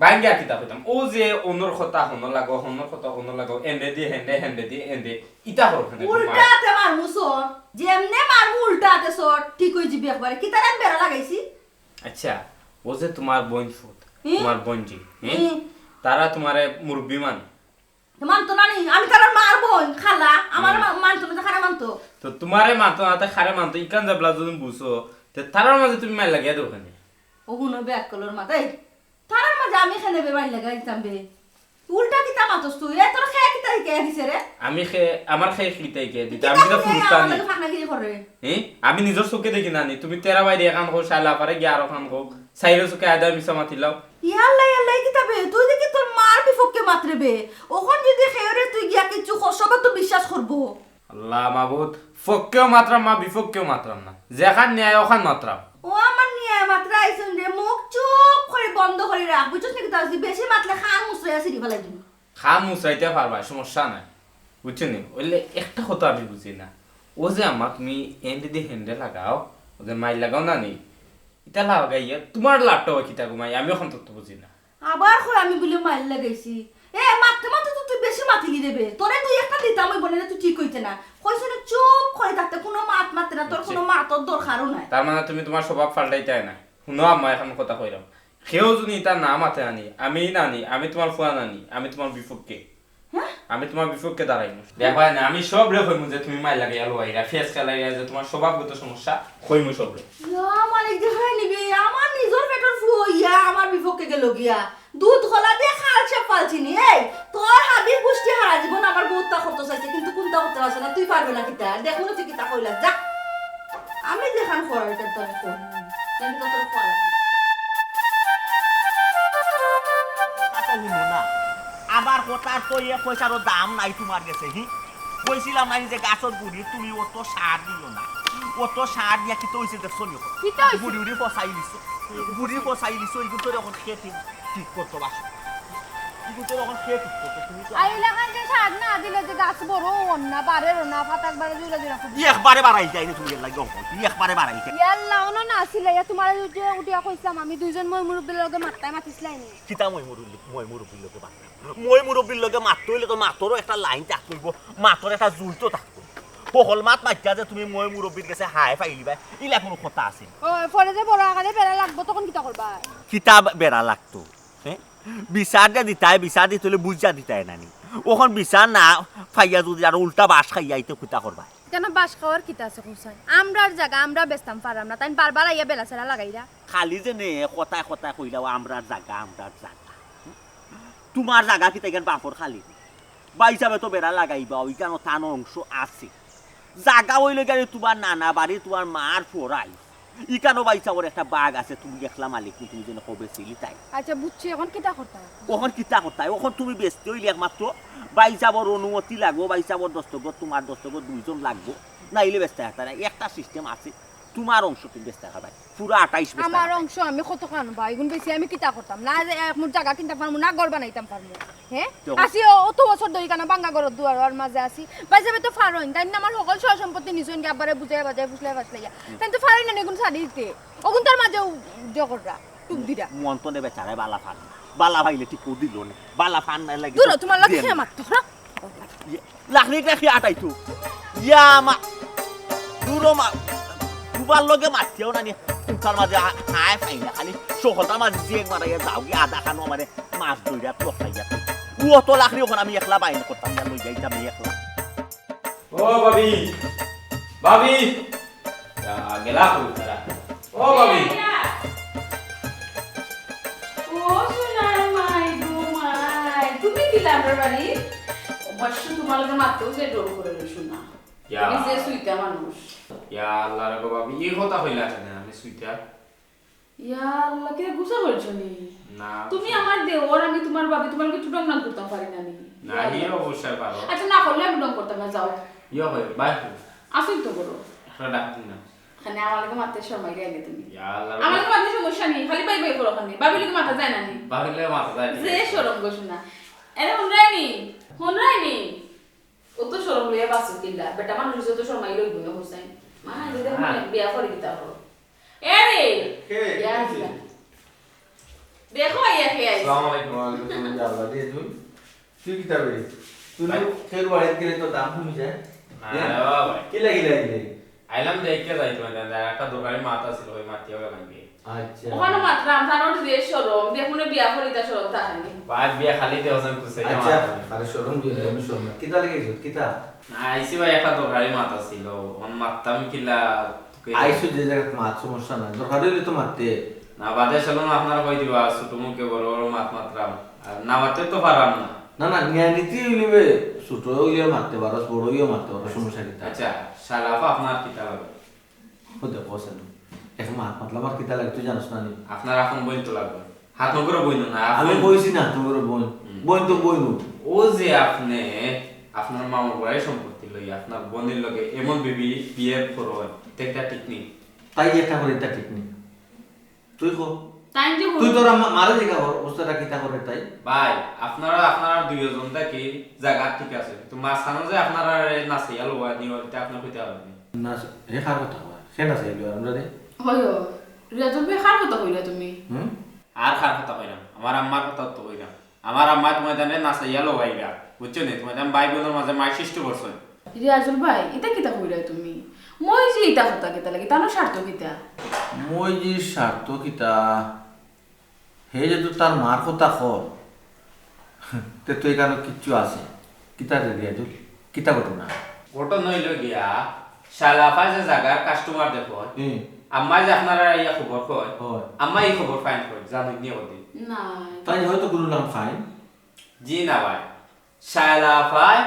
বাঙ্গিয়া কিতা কইতাম? ও যে অনর কথা হনো লাগো, হনর কথা হনো লাগো, এন্ডে দি হেন্ডে, হেন্ডে দি এন্ডে, ইতা করো কেনে? উল্টা আতে মারমু সর, যেমনে মারমু উল্টা আতে সর, ঠিক হয়ে যাবি একবারে। কিতা আমি বেড়া লাগাইছি? আচ্ছা, ও যে তোমার বোন ফুত, হুম? তোমার বোনজি, হ্যাঁ? হুম। তারা তোমারে মুরব্বি মানে? মানতো না নি? আমি তার মার বোন, খালা, আমার হুম। মা-, মানতো না, তো খারা মানতো। তো তোমারে মানতো না, তো খারে মানতো, ইকান জাবলা যদি বুঝো, তে তারার মাঝে তুমি মাইর লাগিয়া দেও কেনে? ও হুনো বে আকলর মাথায়, তারার মাঝে আমি কেনে বে মাইর লাগাই দিতাম বে? উল্টা কিতা মাতস তুই? এ তোর খেয়ে কিতা হিকে দিছে রে? আমি খে আমার খেয়ে কিতা হিকে দিতে? আমি কিতা কিতা ফুরুস্তা আমার নি? লগে ফাঁকনাগিরি করে? হ্যাঁ? আমি নিজের চোখে দেখি না নি। তুমি তেরা বাইরে এখান কো, শালা পারে গিয়া আরো খান কো। সাইরে চোখে আয়দা মিছা মাতিলাও। ইয়াল্লা, ইয়াল্লা, এই কিতা বে? তুই দেখি তোর মার বিপক্ষে মাতরে বে। ওখান যদি খেয়ে রে তুই গিয়া কিছু ক-, সবে তো বিশ্বাস করবো। আল্লাহ মাবুদ, পক্ষেও মাতরাম না, বিপক্ষেও মাতরাম না। যেখান ন্যায় ওখান মাতরাম। ও আমার নিয়ে মাত্র আইসন রে, মুখ চুপ করে বন্ধ করে রাখ। বুঝছস নাকি? তার বেশি মাতলে খান মুসরে আসি রিফা লাগি। খান মুসরাইতে পারবা, সমস্যা নাই। বুঝছো নি? ওইলে একটা কথা আমি বুঝি না। ও যে আম্মা তুমি এন্ডে দি হেন্ডে লাগাও, ও যে মাইর লাগাও না নি? ইতা লাগাইয়া তোমার লাটটা ওই কিতা ঘুমাই, আমি এখন তত্ত্ব বুঝি না। আবার কর আমি বুলে মাইর লাগাইছি। এ, মাততে মাততে তো তুই বেশি মাতিলি রে বে। তোরে দুই একটা দিতাম ওই বনে তুই ঠিক হইতে না। কইছে না চুপ করে থাকতে, কোনো মাত মাততে না, তোর বুঝছি। কোনো মাতর দরকারও নাই। তার মানে তুমি তোমার স্বভাব পাল্টাইতে হয় না। হুনো আম্মা, এখন কথা কইলাম। কেউ যদি ইতা না মাতে আনি, আমি না নি, আমি তোমার ফুয়া না নি, আমি তোমার বিপক্ষে। হ্যাঁ? আমি তোমার বিপক্ষে দাঁড়াইমু। দেখবায় না, আমি সবরে কইমু যে তুমি মাইর লাগাইয়া লওয়াইরা, ফেস খেলাইরা, যে তোমার স্বভাবগত সমস্যা, কইমু সবরে। ইয়া মালিক, দেখবায় নিবে, আমার নিজর পেটর ফুয়া ইয়া আমার বিপক্ষে গেল গিয়া। দুধ কলা দিয়া খাল সে পালছিনি। এই, তোর হাবির গুষ্টি হারা জীবন আমার বউত্তা করতে চাইছে, কিন্তু কুন্তা করতে পারছে না, তুই পারবে না কিতা? দেখো না তুই কিতা কইলা, যা। আমি যেখান করার, এটা তো আমি করবো। আমি তো তোর করার। কথা তো হুনো না। আবার কথার তো এক পয়সারও দাম নাই তোমার গেছে, হি? কইছিলাম না যে গাছর গুড়ি তুমি অত সার দিও না। অত সার দিয়া কিতা অইছে দেখছো নি? কিতা অইছে? গুড়ি উড়ি ফসাই দিছো। গুড়ি ফসাই দিছো, ইগুন তোর এখন খেয়ে ঠিক, ঠিক করতো বাস। ইগুন তোর এখন খেয়ে ঠিক করতো। তুমি তো আই লাগান যে সার না দিলে যে গাছ বড় অন না, বাড়েরও না, ফাতাক বাড়ে জুড়া জুড়া ফুটে। একবারে বাড়াই যায় না তুমি এর লাগি অঙ্কন। তুমি একবারে বাড়াই যায়। ইয়াল্লা, অনো না আসিলে, ইয়া তোমার যে উঠিয়া কইছিলাম, আমি দুইজন মই মুরব্বির লগে মাততায় মাতিছিলাইনি। কিতা মই মুরব্বি, মই মুরব্বির লগে মাততাম? মই মুরব্বির লগে মাততে অইলে তো মাতরও একটা লাইন থাকতে অইবো, মাতর একটা জুই তো থাকতে অইবো। হকল মাত মাতিয়া যে তুমি মই মুরব্বির গেছে হায় পাইলিবায়, ইলা কুনু কথা আছে নি? ও, পরে যে বড় আকারে বেড়া লাগবো, তখন কিতা করবায়? কিতা বে-, বেড়া লাগতো? হ্যাঁ? বিচার যে দিতায়, বিচার দিতে অইলে বুঝিয়া দিতায় না নি? অখন বিচার না পাইয়া যদি আরো উল্টা বাঁশ খাইয়া আইতে কিতা করবায়? কেনে বাঁশ খাওয়ার কিতা আছে কও চাই? আমরার জাগা আমরা বেচতাম পাররাম না, তাইন বারবার আইয়া বেড়া ছেড়া লাগাইরা। খালি যে নে কথায় কথায় কইলাও আমরার জাগা, আমরার জাগা। তোমার জাগা কিতা ইখান বাপর খালি নি? ভাইসাবে তো বেড়া লাগাইবা, ইখানো তান অংশ আছে। জাগা অইলো গিয়া তোমার নানা বাড়ি, তোমার মার ফরাই। ইখানো ভাইসাবর একটা ভাগ আছে, তুমি একলা মালিক নি, তুমি যেন কবে ছিলি তাই। আচ্ছা, বুঝছি, অখন কিতা করতাম? অখন কিতা করতায়? অখন তুমি বেচতে অইলে একমাত্র ভাইসাবর অনুমতি লাগবো, ভাইসাবর দস্তখত, তোমার দস্তখত দুইজন লাগবো, নাইলে বেচতে পারতায় না। একটা সিস্টেম আছে, তোমার অংশ তুমি বেচতে পারবায়। পুরা আটাইশ বেচতে আমার পারবায়। অংশ আমি কত খান বা, ইগুন বেশি আমি কিতা করতাম? না যে এক মুঠ জাগা কিনতাম পারমু, না ঘর বানাইতাম পারমু। হ্যাঁ? তো আসি অ-, অত বছর ধরি কেনে ভাঙ্গা ঘরর দুয়ারর মাঝে আছি। ভাইসাবে তো পারইন, তাইন আমার হকল সয় সম্পত্তি নিছইন গি আব্বারে বুঝাইয়া বাজাইয়া ফুসলাই ফাসলাইয়া। তাইন তো পারইন না ইগুন ছাড়ি দিতে। অগুন তার মাঝেও জগররা, টুক দিরা। মন তো নেবে চারে বালা ফান। বালা পাইলে ঠিক দিল না। বালা ফান নাই লাগে দূর, তো তোমার লগে দিয়ে খেয়ে না। মারতো, হ্যাঁ? ইয়ে, লাখনি লাখনি আটাই তো। ইয়া মা, দূরো মা, দুবার লগে মাতিও না নি। কুকার মাঝে আ-, আয় পাই না, খালি সকলটার মাঝে যে একবার আইয়া যাও গি আধা খানো মানে মাছ ধইরা তো খাইয়া। ও তো লাখনি অখন আমি একলা বাইন করতাম না, লই যাইতাম আমি একলা। ও ভাবি, ভাবি, ইয়া, গেলা কই তারা? ও ভাবি। ও সোনার মাই গো মাই, তুমি কিলা আমরার বাড়ি? অবশ্য তোমার লগে মাততেও যে ডর করে রে সোনা। ইয়া। তুমি যে সুইটা মানুষ। ইয়া আল্লাহ রে গো ভাবি, এই কথা কইলা কেনে আমি সুইটা? ইয়া আল্লাহ, কে গুসা করছো নি? না। তুমি আমার দেওর, আমি তোমার ভাবি, তোমার লগে একটু ঢং ঢং করতাম পারি না নি? না, ইয়া আল্লাহ। অবশ্যই পারো। আচ্ছা, না করলে আমি ঢং করতাম না, যাও। ইয়া হয়, বাই। আসুন তো করো। একটা ডাক দিন না। মানে, আমার লগে মাততে শরমাই লাগে তুমি। ইয়া আল্লাহ। আমার লগে মাততে সমস্যা নেই, খালি বাই বাই করো খানি। ভাবির লগে মাতা যায় না নি? ভাবির লগে মাতা যায় না। যে শরম গো শোনা। এরে হুনরায়নি, হুনরায়নি। অত শরম লইয়া বাঁচো কিলা? বেটা মানুষ অত শরমাই লইব না, হুসাইন। মা, যদি হ্যাঁ। বিয়া করি দিতা হলো। এরে, কে? ইয়া কে? আল্লাহ। দেখো, আইয়া কে আইছে। আসসালামু আলাইকুম। ওয়ালাইকুম আসসালাম, ইয়া আল্লাহ, রে তুই। তুই কিতা বে? তুই ভাই। লোক খের বাড়িত গেলে তো দাম কমি যায়। না রে বাবা ভাই। কিলা কিলা কিলা? আইলাম দেখতে যাই তোমার দাদা, একটা দোকানে মাত আছিল, ওই মাতিও গেলাম গিয়ে। আচ্ছা। ওখানে মাতলাম, তার ওর যে শরম, দেখুন বিয়া করি তা শরম থাকে নি। বাদ বিয়া খালি দেওয়া যান কুসে আচ্ছা, আরে শরম দিয়ে আমি শরম না। কিতা লাগে এসব? কিতা? না, আইসি ভাই একটা দরকারি মাত আছিল, অন মাততাম কিলা তোকে। আইসু যে জায়গায় মাত সমস্যা নাই। দরকার হইলে তো মারতে। না, বাদে চলো না, আপনারা কই দিবা, ছোট মুখে বড় বড় মাত মাতরাম। আর না মারতে তো পারাম না। না, না, ন্যায় নীতি হইলে বে, ছোট হইলেও মারতে পারো, বড় হইলেও মারতে পারো, সমস্যা কিতা? আচ্ছা, শালাফা আপনার কিতা লাগে? ও দেখো, হোসেন, এখন মাত মাতলাম আর কিতা লাগে, তুই জানোস না নি? আপনার এখন বইন তো লাগবে। হাত নগরে বইন না, আমি আপন- বইছি না, তোমার বোন। হুম। বোন তো বইন। ও যে আপনি, আপনার মামার বাড়ির সম্পত্তি লই, আপনার বোনের লগে এমন বিবি বিয়ে করো, এটা ঠিক নেই। তাই একটা করে এটা ঠিক নেই। তুই কো। তাই যে তুই তোর আম্মা মারা জিগা কর, অবস্থাটা কিতা করে তাই? ভাই, আপনারা, আপনারা দুইজন থাকি জায়গা ঠিক আছে, কিন্তু মাঝখানে যে আপনারা নাচাইয়া লওয়া নিয়ে, এটা আপনার কইতে পারবেন। না, হে কার কথা কয়? সে না চাইলো আমরা রে। হয়, হয়। রিয়াজুল ভাই, কার কথা কইলা তুমি? হুম? আর কার কথা কইলাম? আমার আম্মার কথা তো কইলাম। আমার আম্মা তোমার জানে নাচাইয়া লওয়াইবা, বুঝছো নি? তোমার জান ভাই বোনের মাঝে মাই সৃষ্টি করছো। রিয়াজুল ভাই, ইতা কিতা কইলা তুমি? মই যে ইতা কথা কিতা লাগে, তানো স্বার্থ কিতা? মই যে স্বার্থ কিতা? হে যে তো তার মার কথা কর, তে তো এখানে কিচ্ছু আছে। কিতা রে রিয়াজুল? কিতা ঘটনা? ঘটনা হইল গিয়া, শালাফা যে জায়গার কাস্টমার দেখো, হুম। আম্মা যে আপনারা ইয়া খবর কয়, হয়। আম্মা এই খবর ফাইন কয়, জানুক নিয়ে ওদিন। না। তাই হয়তো কোনো নাম ফাইন। জি না ভাই, শালাফায়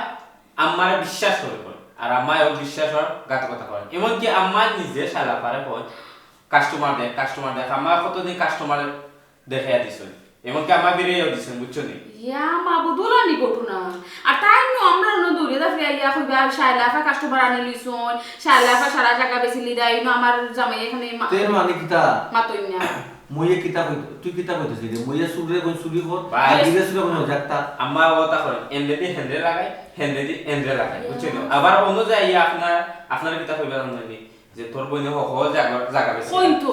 আম্মারে বিশ্বাস করে কয়, আর আম্মায় ও বিশ্বাস অর ঘাতকতা করে। এমনকি আম্মা নিজে শালাফারে কয়, কাস্টমার দেখ, কাস্টমার দেখ, আম্মা কতদিন কাস্টমার দেখাইয়া দিছইন, এমনকি আম্মা বেরিয়েও দিছইন, বুঝছো নি? ইয়া মাবুদ, ওলানি ঘটনা। আর তাই নু আমরা নু দূরে দা ফিরিয়া ইয়া কইবা, শালাফা কাস্টমার আনি লিছইন, শালাফা সারা জায়গা বেশি লিদাই নু আমার জামাই এখানে মা- তের মানে কিতা? মাতইন না। মইয়ে কিতা কই, তুই কিতা কইতেছিস রে? মইয়ে চুরে কই চুরি কর, ভাই। আর দিলে চুরে কই যাকতা। আম্মা ও কথা কয়, এন্ডেদি হেন্ডে লাগাই, হেন্ডেদি এন্ডে লাগাই, বুঝছো নি? আবার অন্য যাই আপনার, আপনার কিতা কইবা জানো নি? যে তোর বইনে হক হক জায়গা, জায়গা বেশি। কইন তো।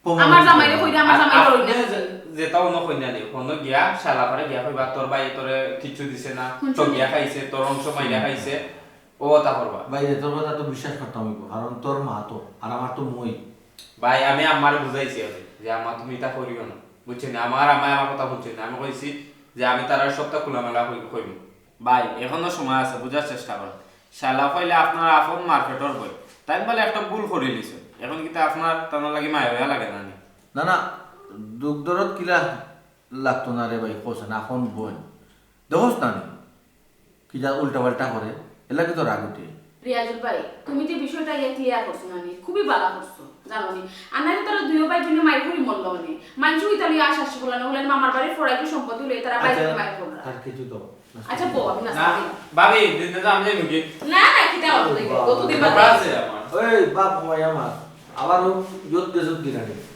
প্রমাণ আমার করতে জামাইরে হবে। কইরা, আমার আর জামাই আপনি কইরা না। যে-, যেটা অন্য কইনা নেই, অন্য গিয়া, শালাফারে গিয়া কইবা, তোর ভাই তোরে কিচ্ছু দিছে না, হুনছো তোর নি? গিয়া খাইছে, তোর অংশ মাইরা খাইছে, ও কথা করবা। ভাই রে, তোর কথা তো বিশ্বাস করতাম হইব, কারণ তোর মা তো, আর আমার তো মই। ভাই, আমি আমারে বুঝাইছি আর কি, যে আম্মা তুমি এটা করিও না, বুঝছো নি? আমার আম্মায় আমার কথা শুনছে না, আমি কইছি যে আমি তারার সবটা খোলামেলা কই-, কইব। ভাই, এখনো সময় আছে, বুঝার চেষ্টা করো। শালাফা অইলে আপনার আপন মার্কেটর বই, তাই বলে একটা ভুল করি নিছে, এখন কিন্তু আপনার তার লাগি মায়া হইয়া লাগে না নি? না, না, দুখ দরদ কিলা লাগতো না রে ভাই, কস না, এখন বই। দেখোস না নি? কি যা উল্টা পাল্টা করে, এর লাগি তো রাগ উঠে। রিয়াজুল ভাই, তুমি যে বিষয়টা ইয়া ক্লিয়ার করছো না নি, খুবই ভালা করছো, জানো নি? আর নাইলে তারা দুইও ভাই বোনে মাইর করি মরলো নি। মানুষ ইতালি আশা আশা করলো না, বললেন মামার বাড়ির ফড়াইতে সম্পত্তি লইয়া তারা ভাই বোনে মাইর করলা। আর কিছু তো। আচ্ছা, বউ, আমি নাস্তা না, দিই। ভাবি, দিন তো আমি যাই মুখে। না, না, কিতা অত দেখি, কতদিন বাদে? বাবা আছে আমার। ওই বাপ, হয় আমার, আবার ও ইয়ত গেছত দিন আগে।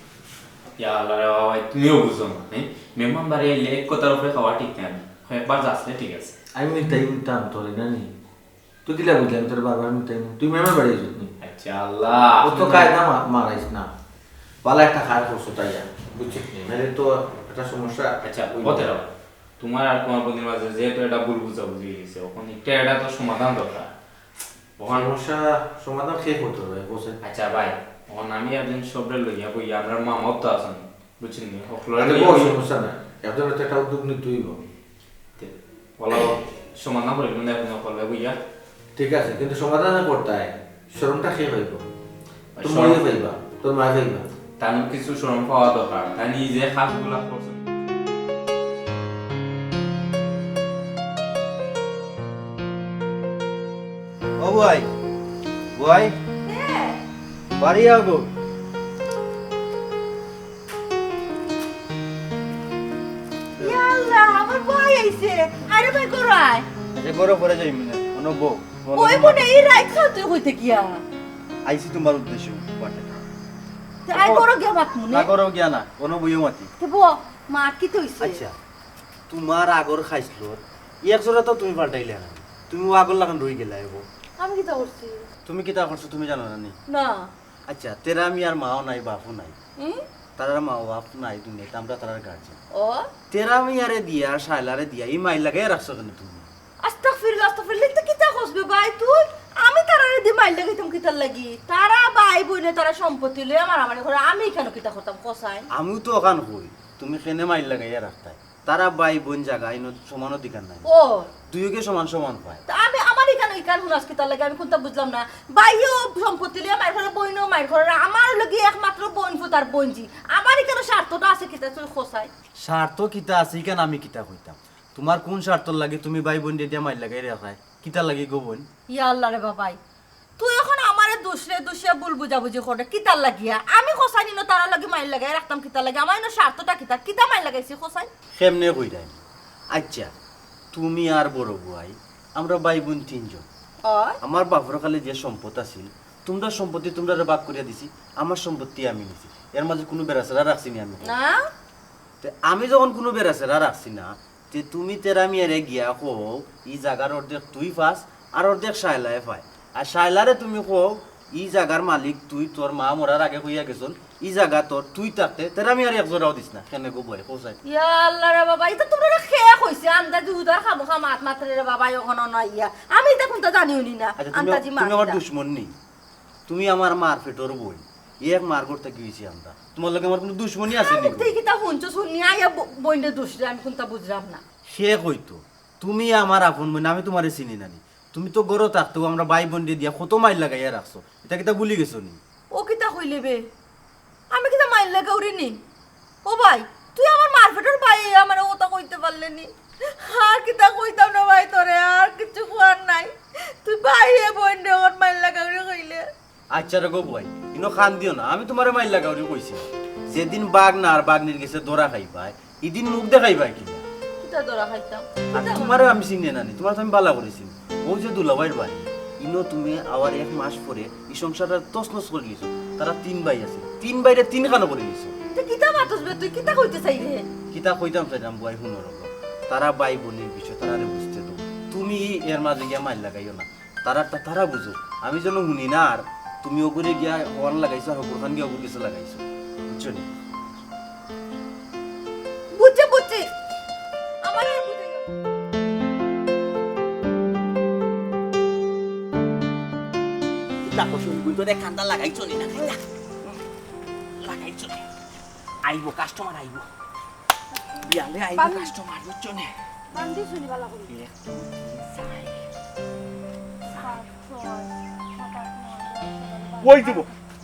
ইয়া আল্লাহ রে বাবা, ভাই, তুমিও বুঝো না, হ্যাঁ? মেহমান বাড়ি আইলে এক কথার উপরে খাওয়া ঠিক না। একবার যাস না, ঠিক আছে। আমি মিঠাই মিঠাম তোরে না নি। তুই কিলা বুঝলাম তোর বারবার মিঠাই না। তুই মেহমান বাড়ি আইছত নি। আচ্ছা আল্লাহ, ও তো কায়দা মা-, মারাইস না। বালা একটা খায় করছো তাই আর। বুঝছিস নি? নাহলে তো একটা সমস্যা। আচ্ছা, ওই কথা রাখো। তোমার আর তোমার বোনের মাঝে যেহেতু এটা ভুল বুঝাবুঝি হয়ে গেছে, ওখানে একটা, এটা তো সমাধান দরকার। ওখানে সমস্যা সমাধান কে করতে হবে, বসে? আচ্ছা ভাই, ওখানে আমি একদিন সবরে লইয়া বই, আমরা মামাও তো আছেন, বুঝছেন নি? হকলরে আরে লইয়া বস, বই। সমস্যা নাই। একজনের তো একটা উদ্যোগ নিতেই হবে। তে, ওলা সমাধান করে দিন এখন হকলরে বইয়া। ঠিক আছে, কিন্তু সমাধান করতে হয়। শরমটা কে পাইব? তোর শরম। মায়ে পাইবা, তোর মায়ে পাইবা। তার কিছু শরম পাওয়া দরকার, তাই নিজে কাজগুলা করছেন। ও ভাই, ভাই, বাড়ি আও গো। ইয়া আল্লাহ, আমার ভাই আইছে। আরে ভাই, ঘরো আয়। আচ্ছা, ঘরো পরে যাই মিনা, অনো বউ। ওই মনে এই রাইত খাওয়া তুই কইতে কিয়া? আইছি তোমার উদ্দেশ্য বাটে। তে আই করো গিয়া মাত মুনে। না করো গিয়া না, কোনো বইও মাতি। তে বো, মা কি তো হইছে? আচ্ছা, তোমার আগর খাইছলর এক জোড়া তো তুমি পাল্টাইলে না, তুমি ও আগর লাখান রই গেলা এবো। আমি কিতা করছি? তুমি কিতা করছো তুমি জানো না নি? না। আচ্ছা, তেরা মিয়ার মাও নাই বাপও নাই, হুম? তারার মা বাপ নাই দুনিয়াতে, আমরা তারার গার্জিয়ান। ও তেরা মিয়ারে দিয়া শায়লারে দিয়া এই মাইর লাগাই রাখছো কেন তুমি? আস্তাগফিরুল্লাহ, আস্তাগফিরুল্লাহ, ইতা কিতা কস বে ভাই তুই? আমি তারারে দি মাইর লাগাইতাম কিতার লাগি? তারা ভাই বইনে তারা সম্পত্তি লইয়া মারামারি করে, আমি কেন কিতা করতাম কসাই? আমিও তো ওখান কই, তুমি কেনে মাইর লাগাইয়া রাখতাই? তারা ভাই বইন জাগা ইনো সমান অধিকার নাই? ও দুইওকে সমান সমান পায়। তা আমি আমার এখানে এখান হুনাস কিতার লাগি আমি কোনটা বুঝলাম না। ভাইও সম্পত্তি লিয়া মাইর করে, বইনও মাইর করে, আমার লাগি একমাত্র বইন ফুতার বইনজি। আমার এখানে স্বার্থটা আছে কিতা তুই কসাই? স্বার্থ কিতা আছে ইখান আমি কিতা কইতাম? তোমার কোন স্বার্থর লাগি তুমি ভাই বইন দিয়া মাইর লাগাই রাখায়? কিতার লাগি গো বইন? ইয়া আল্লাহ রে বাবাই, তুই এখন আমারে দুষরে দুষিয়া ভুল বুঝাবুঝি করে কিতার লাগিয়া? আমি কসাই নিনো তারার লাগি মাইর লাগাই রাখতাম কিতার লাগি? আমার ইনো স্বার্থটা কিতা? কিতা মাইর লাগাইছি কসাই? কেমনে কইরাই? আচ্ছা, তুমি আর বড় বুয়াই, আমরা ভাই বইন তিনজন। অয়? আমার বাপর কালে যে সম্পদ আছিল, তোমরা সম্পত্তি তোমরারে ভাগ করিয়া দিছি, আমার সম্পত্তি আমি নিছি, এর মাঝে কোনো বেড়াছেড়া রাখছি নি আমি। না। তে আমি যখন কোনো বেড়াছেড়া রাখছি না, তে তুমি তেরা মিয়ারে গিয়া কও, ই জাগার অর্ধেক তুই পাস আর অর্ধেক শায়লায় পায়। আর শায়লারে তুমি কও, ই জাগার মালিক তুই, তোর মা মরার আগে কইয়া গেছন, ই জাগা তোর, তুই থাকতে তেরা মিয়ারে এক জোড়াও দিস না। কেনে গো বয়, কও চাই। ইয়া আল্লাহ রে বাবা, ইটা তোমরা খে কইছে, আন্দাজি উদার খামোখা মাত মাতরে রে বাবা, অখন না ইয়া। আমি ইটা কোনটা জানিও নি না, আচ্ছা, তুমি আন্দাজি মাত তুমি আমার ইটা। দুশমন নি, তুমি আমার মার পেটর বইন, এক মার ঘর থাকি অইছি আমরা, তোমার লগে আমার কোনো দুশমনি আছে নি? তুই কিতা হুনছস হুনি আইয়া ব-, বইনরে দুষরে, আমি কোনটা বুঝলাম না। সে কইতো, তুমি আমার আপন বইন, আমি তোমারে চিনি না নি। তুমি তো ঘরো থাকতেও আমরা ভাই বইনরে দিয়া কত মাইর লাগাইয়া রাখছো, ইটা কিতা ভুলি গেছো নি? ও কিতা কইলে বে? আমি কিতা মাইর লাগাউরি নি? ও ভাই, তুই আমার মার পেটর ভাই, আমারে ওটা কইতে পারলে নি? আর কিতা কইতাম না ভাই তোরে, আর কিচ্ছু কওয়ার নাই। তুই ভাইয়ে বইনরে অখন মাইর লাগাউরি কইলে। আচ্ছা রে গো বয়, ইনো কান্দিও না, আমি তোমারে মাইর লাগাউরি কইছি। যেদিন বাঘ না আর বাঘনির গেছে ধরা খাইবায়, ইদিন মুখ দেখাইবায় কিনা? কিতা ধরা খাইতাম? আর তোমারে আমি চিনি না নি, তোমারে তো আমি বালা করি চিনি। ও যে দুলাভাইর বাড়ি, ইনো তুমি আবার এক মাস পরে ই সংসারটা তছনছ করি লিছো। তারা তিন ভাই আছে, তিন ভাইরে তিন খানো করি লিছো। তুই কিতা মাতস বে? তুই কিতা কইতে চাই রে? কিতা কইতাম চাইলাম বুয়াই, হুনো রে গো। তারা ভাই বইনর বিষয় তারারে বুঝতে দাও। তুমি এর মাঝে গিয়া মাইর লাগাইও না। তারারটা তারা বুঝো, আমি যেন হুনি না। আর তুমি ওগুরে গিয়া হওয়ান লাগাইছো, আর হকুর খান গিয়া ওগুর গেছে লাগাইছো, বুঝছো নি? বুঝছি, বুঝছি। আমার আর বুঝে গেল। দেখো, শুনবি তো রে, কান্দা লাগাইছো নি না, কান্দা লাগাইছো নি? আইবো, কাস্টমার আইবো, বিয়ালে আইবো কাস্টমার, বুঝছো নি? বান্দি শুনি বালা করি। এক, দুই, তিন, চার। সাত, ছয়, সাত, আট, নয়, দশ, এগারো, বারো। ওই দিব,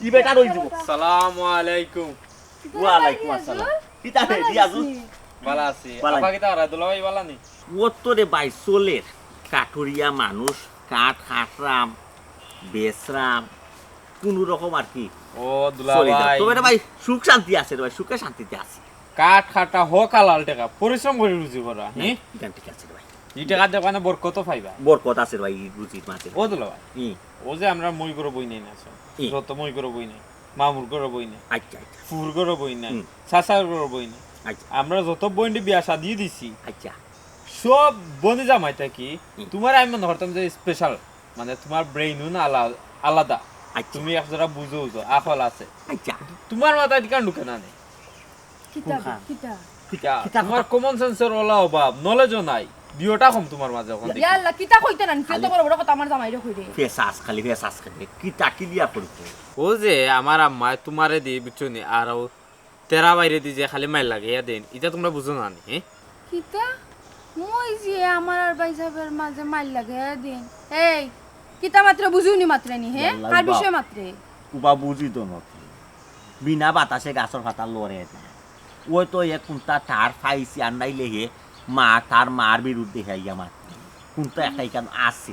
ই বেটা রই দিব। সালামু আলাইকুম। ওয়ালাইকুম আসসালাম। কিতা রে, রিয়াজু? বালা আছি। বালা। আপা কিতা করা? দুলাভাই বালা নি? ও তো রে ভাই চলের, কাঠুরিয়া মানুষ, কাঠ কাটরাম, বেচরাম, কোনো রকম আর কি ও চলি যাও। দুলাভাই। তবে রে ভাই সুখ শান্তি আছে রে ভাই, সুখে শান্তিতে আছি। কাঠ কাটা হোক হালাল টাকা, পরিশ্রম করি রুজি করা। হি? ইখান ঠিক আছে রে ভাই। ই টাকা দেখো না বরকত পাইবা। বরকত আছে রে ভাই, ই রুজির মাঝে। ও দুলাভাই। ই, ও যে আমরা মই করো বই নাই না, আছো। ই। যত মই করো বই নাই, মামুর করো বই নাই, আচ্ছা, আচ্ছা। ফুর করো বই নাই, হুম। চাচার করো বই নাই। আচ্ছা, আমরা যত বইনরে বিয়া শাদি দিছি, আচ্ছা। সব বনি জামাই থাকি হুম। তোমার আমি মনে করতাম যে স্পেশাল, মানে তোমার ব্রেইন না আলা-, আলাদা। আচ্ছা। তুমি এক জোড়া বুঝো বুঝো, আকল আছে। আচ্ছা। তোমার মাথায় কেন ঢুকে না নে? কিতা কোনখান? কিতা? কিতা, তোমার কমন সেন্সের ওলা অভাব, নলেজও নাই, বিয়েটা কম তোমার মাঝে ওখান ইয়া আল্লাহ, কিতা কইতে না? যত বড় বড় কথা আমার জামাইরে কইরে। ফেসাস খালি, ফেসাস খালি। কিতা ক্লিয়ার করি কই। ও যে আমার আম্মায় তোমারে দি, বুঝছো নি, আর ও তেরা বাইরে দি যে খালি মাইর লাগাইয়া দেন, ইটা তোমরা বুঝো না নি, হ্যাঁ? কিতা? মই যে আমার আর ভাই সাহেবের মাঝে মাইর লাগাইয়া দিন। এই, কিতা মাতরে বুঝিও নি মাতরে নি, হে? ইয়াল্লা, কার বাপ। বিষয়ে মাতরে? উবা বুঝি তো নথি। বিনা বাতাসে গাছর পাতা লড়ে না। ওই তো এক কুন্তা তার ফাইছি আর নাইলে হে মা তার মার বিরুদ্ধে হে ইয়া মাত। কুন্তা একটা ইখান আছে।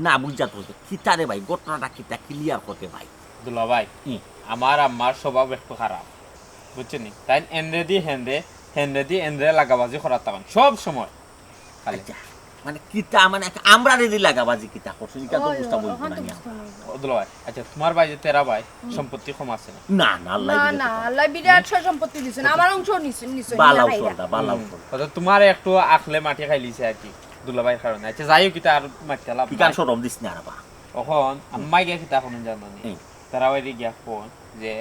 না বুঝা তো কিতা রে ভাই, ঘটনাটা কিতা ক্লিয়ার করতে ভাই। দুলাভাই, হুম। আমার আম্মার স্বভাব একটু খারাপ, বুঝছো নি? তাই এনরে দি হেনরে, হেনরে দি এনরে লাগাবাজি করার তখন সব সময়। খালি। আচ্ছা। মানে কিতা, মানে আমরারে দি লাগাবাজি কিতা করছইন, ইটা তো বুঝতাম অইবো না। ও দুলাভাই, আচ্ছা, তুমার ভাই যে তেরা ভাই, সম্পত্তি কম আছে না? না, না, আল্লাহ না, দিলে না, তো। আল্লাহ বিরাট সয় সম্পত্তি দিছইন, আমার অংশ নিছইন, নিছইন, বালা না খাইরা। উসলটা, বালা উসল। অর্থাৎ তুমারে একটু আখলে মাটি খাইলিছে আর কি, দুলাভাইর কারণে। আচ্ছা, যাই হোক, ইতা আর মাতিয়া লাভ ইখান নাই। শরম দিস না রে বা। অখন আম্মায় গিয়া কিতা করইন জানো নি? হুম। তেরা ভাইরে গিয়া কইন যে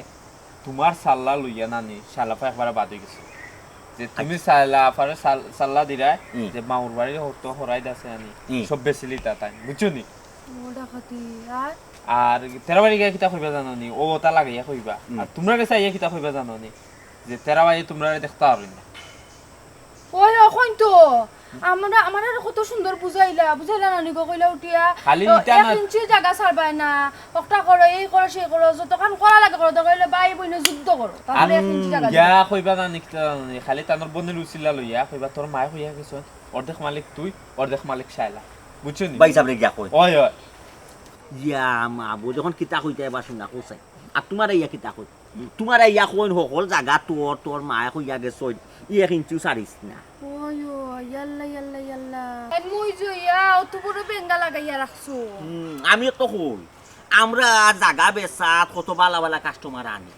তুমার সাল্লা লইয়া নানি শালাফা একবারে বাদ অই গেছে। যে তুমি আচ্ছা। সাল্লা আফারে সাল-, সাল্লা দিরায় হুম। যে মাউর বাড়ির হরতো হরাই দাসে আনি হুম। সব বেচিলিতা তাইন, বুঝছো নি? ও ডাকাতি, আর? আর তেরা ভাইরে গিয়া কিতা কইবা জানো নি? ও ওটা লাগাইয়া কইবা। হুম। আর তুমরার গেছে আইয়া কিতা কইবা জানো নি? যে তেরা ভাইয়ে তুমরারে দেখতা পারইন না। ওই, অখন তো। আমরা, আমারে কত সুন্দর বুঝাইলা, বুঝাইলা নানি গো, কইলা উঠিয়া, খালি তো ইটা এক না। ইঞ্চি জাগা ছাড়বায় না, অকটা করো, এই করো, সেই করো, যতখান করা লাগে করো, দরকার অইলে ভাই বইনে যুদ্ধ করো, তারপরে এক ইঞ্চি জাগা দিবা। গিয়া কইবা জানি কিতা জানো নি, খালি তানর বইনর উছিলা লইয়া কইবা, "তোর মায়ে কইয়া গেছইন, অর্ধেক মালিক তুই, অর্ধেক মালিক শায়লা।" বুঝছো নি? ভাই সাবরে গিয়া কই। ওই, ওই। ইয়া মা, বউ যখন কিতা কইতা এবার শুনা, কও চাই। আর তুমারে ইয়া কিতা কই? তুমারে ইয়া কইন হকল জাগা তোর, তোর মায়ে কইয়া গেছইন, ই এক ইঞ্চিও ছাড়িস না। ওই, ওই, ইয়াল্লা, ইয়াল্লা, ইয়াল্লা। এন মই যে ইয়া, অত বড় বেঙ্গা লাগাইয়া রাখছো। হুম, আমি তো কই, আমরা জাগা বেচাত কত বালা বালা কাস্টমার আনি।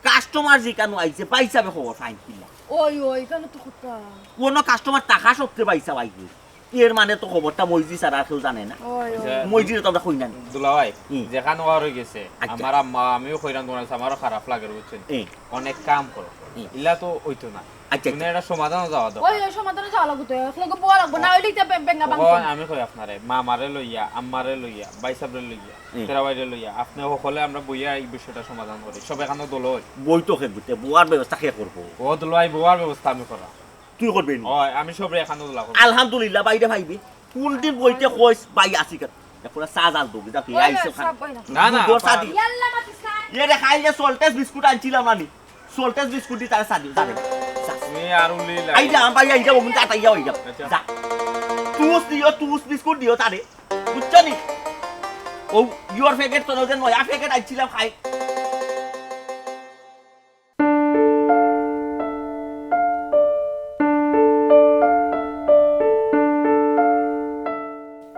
কাস্টমার যেখানো আইছে, ভাই সাবে খবর ফাইন কিলা। ওই, ওই, ইখানো তো কথা। অনো কাস্টমার থাকা সত্ত্বে ভাই সাব আইছে। এর মানে তো খবরটা মইজি ছাড়া আর কেউ জানে না। ওই, ওই। আচ্ছা, মইজিরে তো আমরা কই না নি। দুলাভাই, হুম। যেখান অওয়ার অই গেছে, আচ্ছা। আমার আম্মা, আমিও কইরাম তুমার কাছে, আমারও খারাপ লাগের, বুঝছো নি? হুম। অনেক কাম করো। হুম। ইলা তো অইতো না। আচ্ছা, মানে আচ্ছা। এটা সমাধানও যাওয়া দরকার। ওই, ওই সমাধানে যাওয়া লাগবো তো, একলগে বওয়া লাগবো, না অইলে ইটা বে-, বেঙ্গা ভাঙতো। অখন আমি কই আপনারে, মামারে লইয়া, আম্মারে লইয়া, ভাই সাবরে লইয়া, হুম। তেরা ভাইরে লইয়া, আপনে হকলে আমরা বইয়া ই বিষয়টা সমাধান করি। সব এখানো দল অই। বই তো কে গুতে, বওয়ার ব্যবস্থা কে করবো? ও দুলাভাই, বওয়ার ব্যবস্থা আমি করাম। তুই করবে নি? অয়, আমি সবরে এখানো দলা করবো। আলহামদুলিল্লাহ, ভাইরে ভাইবে। কোন দিন বইতে কইস, ভাই আসি কেন? এ পুরা চা জাল দবি, যা তুই ওই আইসে না, খান। সব ওই না। না, না, দুধর চা আপা। দি। ইয়াল্লা মাতিস না। এ রে, খাইলে সল্টেজ বিস্কুট আনছিলাম আমি। সল্টেজ বিস্কুট দি তারে চা দিও, যা রে। যা। তুমি আর উলি লাগে। আই যা, ভাই, আই যা, ওমন কাটাইয়া অই যা। আচ্ছা। যা। টুস দিও, টুস বিস্কুট দিও তারে। বুঝছো নি? ও, ইওর প্যাকেট তো নজর নয়, আর প্যাকেট আনছিলাম খাই।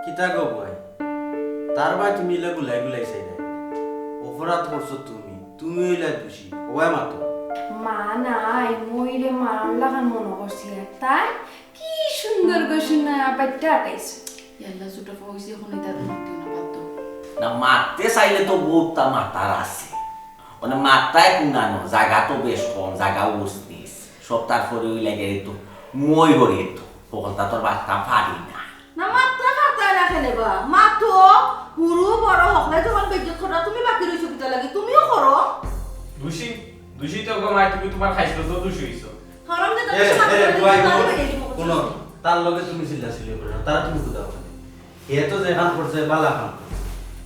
কিতা গো বইন? তার বায় তুমি ইলা গুলাই গুলাই চাইরায়। অপরাধ করছো তুমি, তুমি অইলা দোষী। অবায় মাতো। মা নাই, মইরে মার লাখান মনো করছি। আর তাই কি সুন্দর গো শুনা বাইট্টা আটাইছো। ইয়াল্লা, ছোট ফা অইছে, অখন ইতা তো মাতিও না, বাদ দেও। না, মাততে চাইলে তো বউততা মাতার আছে। মানে মাততায় কুনানো, জাগা তো বেশ কম, জাগাও উসনিস। সব তারপরে অইলা গেলে তো মই করি তো, হকলতা তোর বার্তা পারি না। না, মাততা পারতায় না কেনে বা? মাতো, হুরু বড় হকলে যখন বেইজ্জত কররা, তুমি বাকি রইছো কিতা লাগি? তুমিও করো। দোষী, দোষী তো গো মাই, তুমি তুমার খাইছলত দোষী অইছো। হারাম যে এ, তাদের এ, সমাজে বুয়াই তাদের গো, বাইরে দিব। হুনো, তার লগে তুমি চিল্লাচিল্লি করো না, তারা তুমি কোথাও বলে। এ তো যেখান করছে, বালা কাম করছে।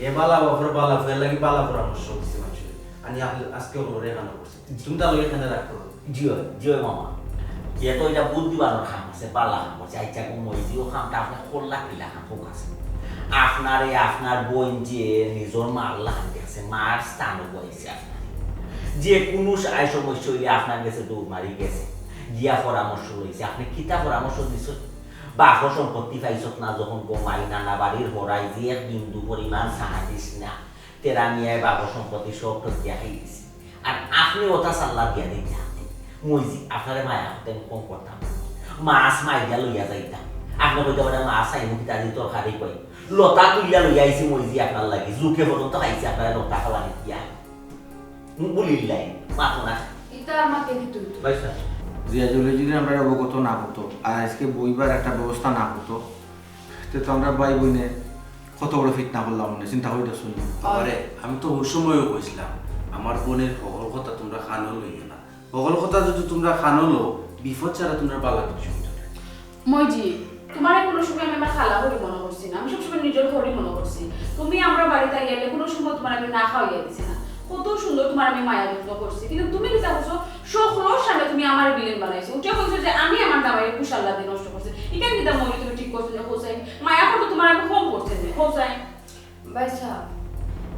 এ বালা বাপর বালা ফুয়ার লাগি বালা পরামর্শ দিছে মানুষরে। আনি আহ-, আজকে ওরে এখানে করছে। তুমি তার লগে এখানে রাগ করো। জি অয়, জি অয় মামা। এ তো ইটা বুদ্ধিমানর কাম আছে, বালা কাম করছে। আচ্ছা, গো মইজি, অউ কামটা আপনে করলা কিলা কাম, কউক্কা চাইন? আপনারে আপনার বইন যে নিজর মার লাখান দেখছে, মার স্থানো বইছে আপনারে। যে কুনু আয় সমস্যা অইলে আপনার গেছে দৌড় মারি গেছে, গিয়া পরামর্শ লইছে। আপনে কিতা পরামর্শ দিছইন? বাপর সম্পত্তি পাইছত না যখন গো মাই, নানা বাড়ির হরাই যে এক বিন্দু পরিমাণ চাইরা দিস না। তেরা মিয়ায় বাপর সম্পত্তি সব ঠকিয়া খাই দিছে। আর আপনে ওটা সাল্লা দিয়া দিতে হাতে। মইজি, আপনারে মায়া করতে আমি কম করতাম না। মাছ মারিয়া লইয়া যাইতাম। আপনে কইতা পারইন মাছ আইমু কিতা দি তরকারি কই। লতা তুলিয়া লইয়া আইছি মইজি আপনার লাগি। জুকে পর্যন্ত খাইছি আপনারে লতা খাওয়ানি দিয়া। মুখ বুলিলাই, মাথো না। ইতা আর মাতে কি তুই? ভাই সাহেব, জিয়া জুলে যদি আমরা অবগত না করতো, আর আজকে বইবার একটা ব্যবস্থা না করতো, তে তো আমরা ভাই বইনে কত বড় ফিতনা করলাম, মানে, চিন্তা করি দেখছইন। আরে, আমি তো ওই সময়ও কইছিলাম, আমার বইনের হকল কথা তুমরা কানো লইও না। হকল কথা যদি তুমরা কানো লও, বিপদ ছাড়া তুমরার বালা কিচ্ছু অইতো নায়। মইজি, তুমারে কুনু সময় আমি আমার খালা করি মনো করছি না, আমি সবসময় নিজর ঘরই মনো করছি। তুমি আমরার বাড়িত আইলে কুনু সময় তুমারে আমি না খাওয়াইয়া দিছি না। কত সুন্দর তুমারে আমি মায়া যত্ন করছি, কিন্তু তুমি কিতা করছো? সকলর সামনে তুমি আমারে ভিলেন বানাইছো। উঠিয়া কইছো যে আমি আমার জামাইরে কুশাল্লা দিয়া নষ্ট করছি। ইখান কিতা মইজি তুমি ঠিক করছো না, কও চাইন? মায়া করতে তুমারে আমি কম করছি না, কও চাইন? ভাই সাহেব,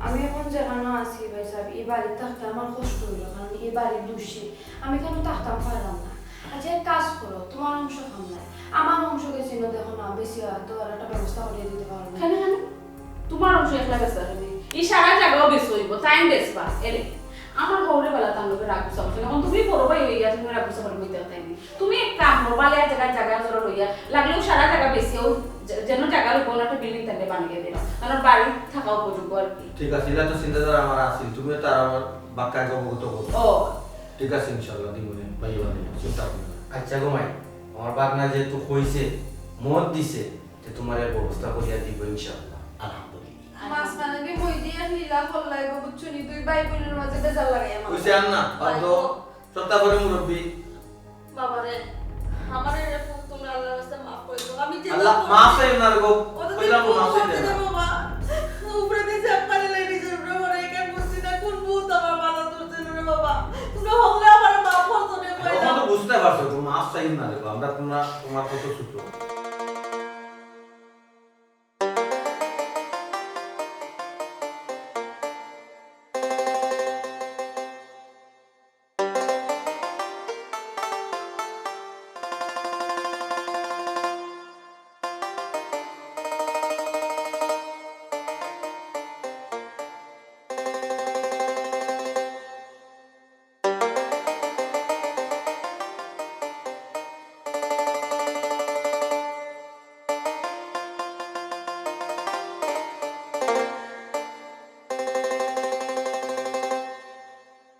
আমি অখন যেখানো আছি, ভাই সাহেব, ই বাড়িত থাকতে আমার কষ্ট অইলো, কারণ ই বাড়ির দোষী। আমি কেনে থাকতাম পারলাম না। আচ্ছা, এক কাজ করো, তুমার অংশ খাম নাই, আমার অংশ গেছে না, দেখো না, বেশি হয় তো আর একটা ব্যবস্থা করিয়া দিতে পারো না। কেনে, কেনে? তুমার অংশ একলা বেচা অইবো নি? ই সারা জাগাও বেচা অইবো, তাইন বেচবা। এরে, আমার হউরে বেলা তান লগে রাগ গুছা করছে না। অখন তুমি বড় ভাই অইয়া তুমি রাগ গুছা করি বইতে তাই নি। তুমি এক কাম করো, বালিয়া জাগা, জাগা জোড়া লইয়া, লাগলেও সারা জাগা বেচিয়াও যে-, যেন জাগা লইবো না একটা বিল্ডিং তাইলে বানাইয়া দিলাম। কারণ বাড়ি থাকা উপযোগ্য আর কি। ঠিক আছে, ইলা তো চিন্তাধারা আমার আছিল, তুমিও তো আর আমার বাক্কায় অবগত করো। ও, ঠিক আছে, ইনশাআল্লাহ দিমুনে, ভাই, চিন্তা করো না। আচ্ছা গো মাই, আমার বাগনা যেহেতু কইছে, মত দিছে, তে তুমার এর ব্যবস্থা করিয়া দিব ইনশাআল্লাহ। আলহামদুলিল্লাহ। মাঝখানে দি মই দিয়া লীলা করলাই গো, বুঝছো নি? দুই ভাই বোনের মাঝে বেজার লাগাই আমার। কইছে আর না, বাদ দাও। সত্তা করে মুরব্বী। বাবারে, আমার এরকম তোমরা আল্লাহর রাস্তায় মাফ করে দাও। আমি যে আল্লাহ, মাফ চাই না রে গো। ওটা কইলাম ভুল মাফ চাই করছি না। না বাবা। উপরে দিয়ে চাপ মারি লাই নিজের উপরে মরে, এখানে বুঝছি না কোন ভুল আমার মাথা ধরছে না রে বাবা। তোমরা হকলে আমারে মাফ করছো রে এখন কইলাম। তো বুঝতে পারছো, তুমি মাফ চাই না রে গো। আমরা তোমরা, তোমার কত ছোট।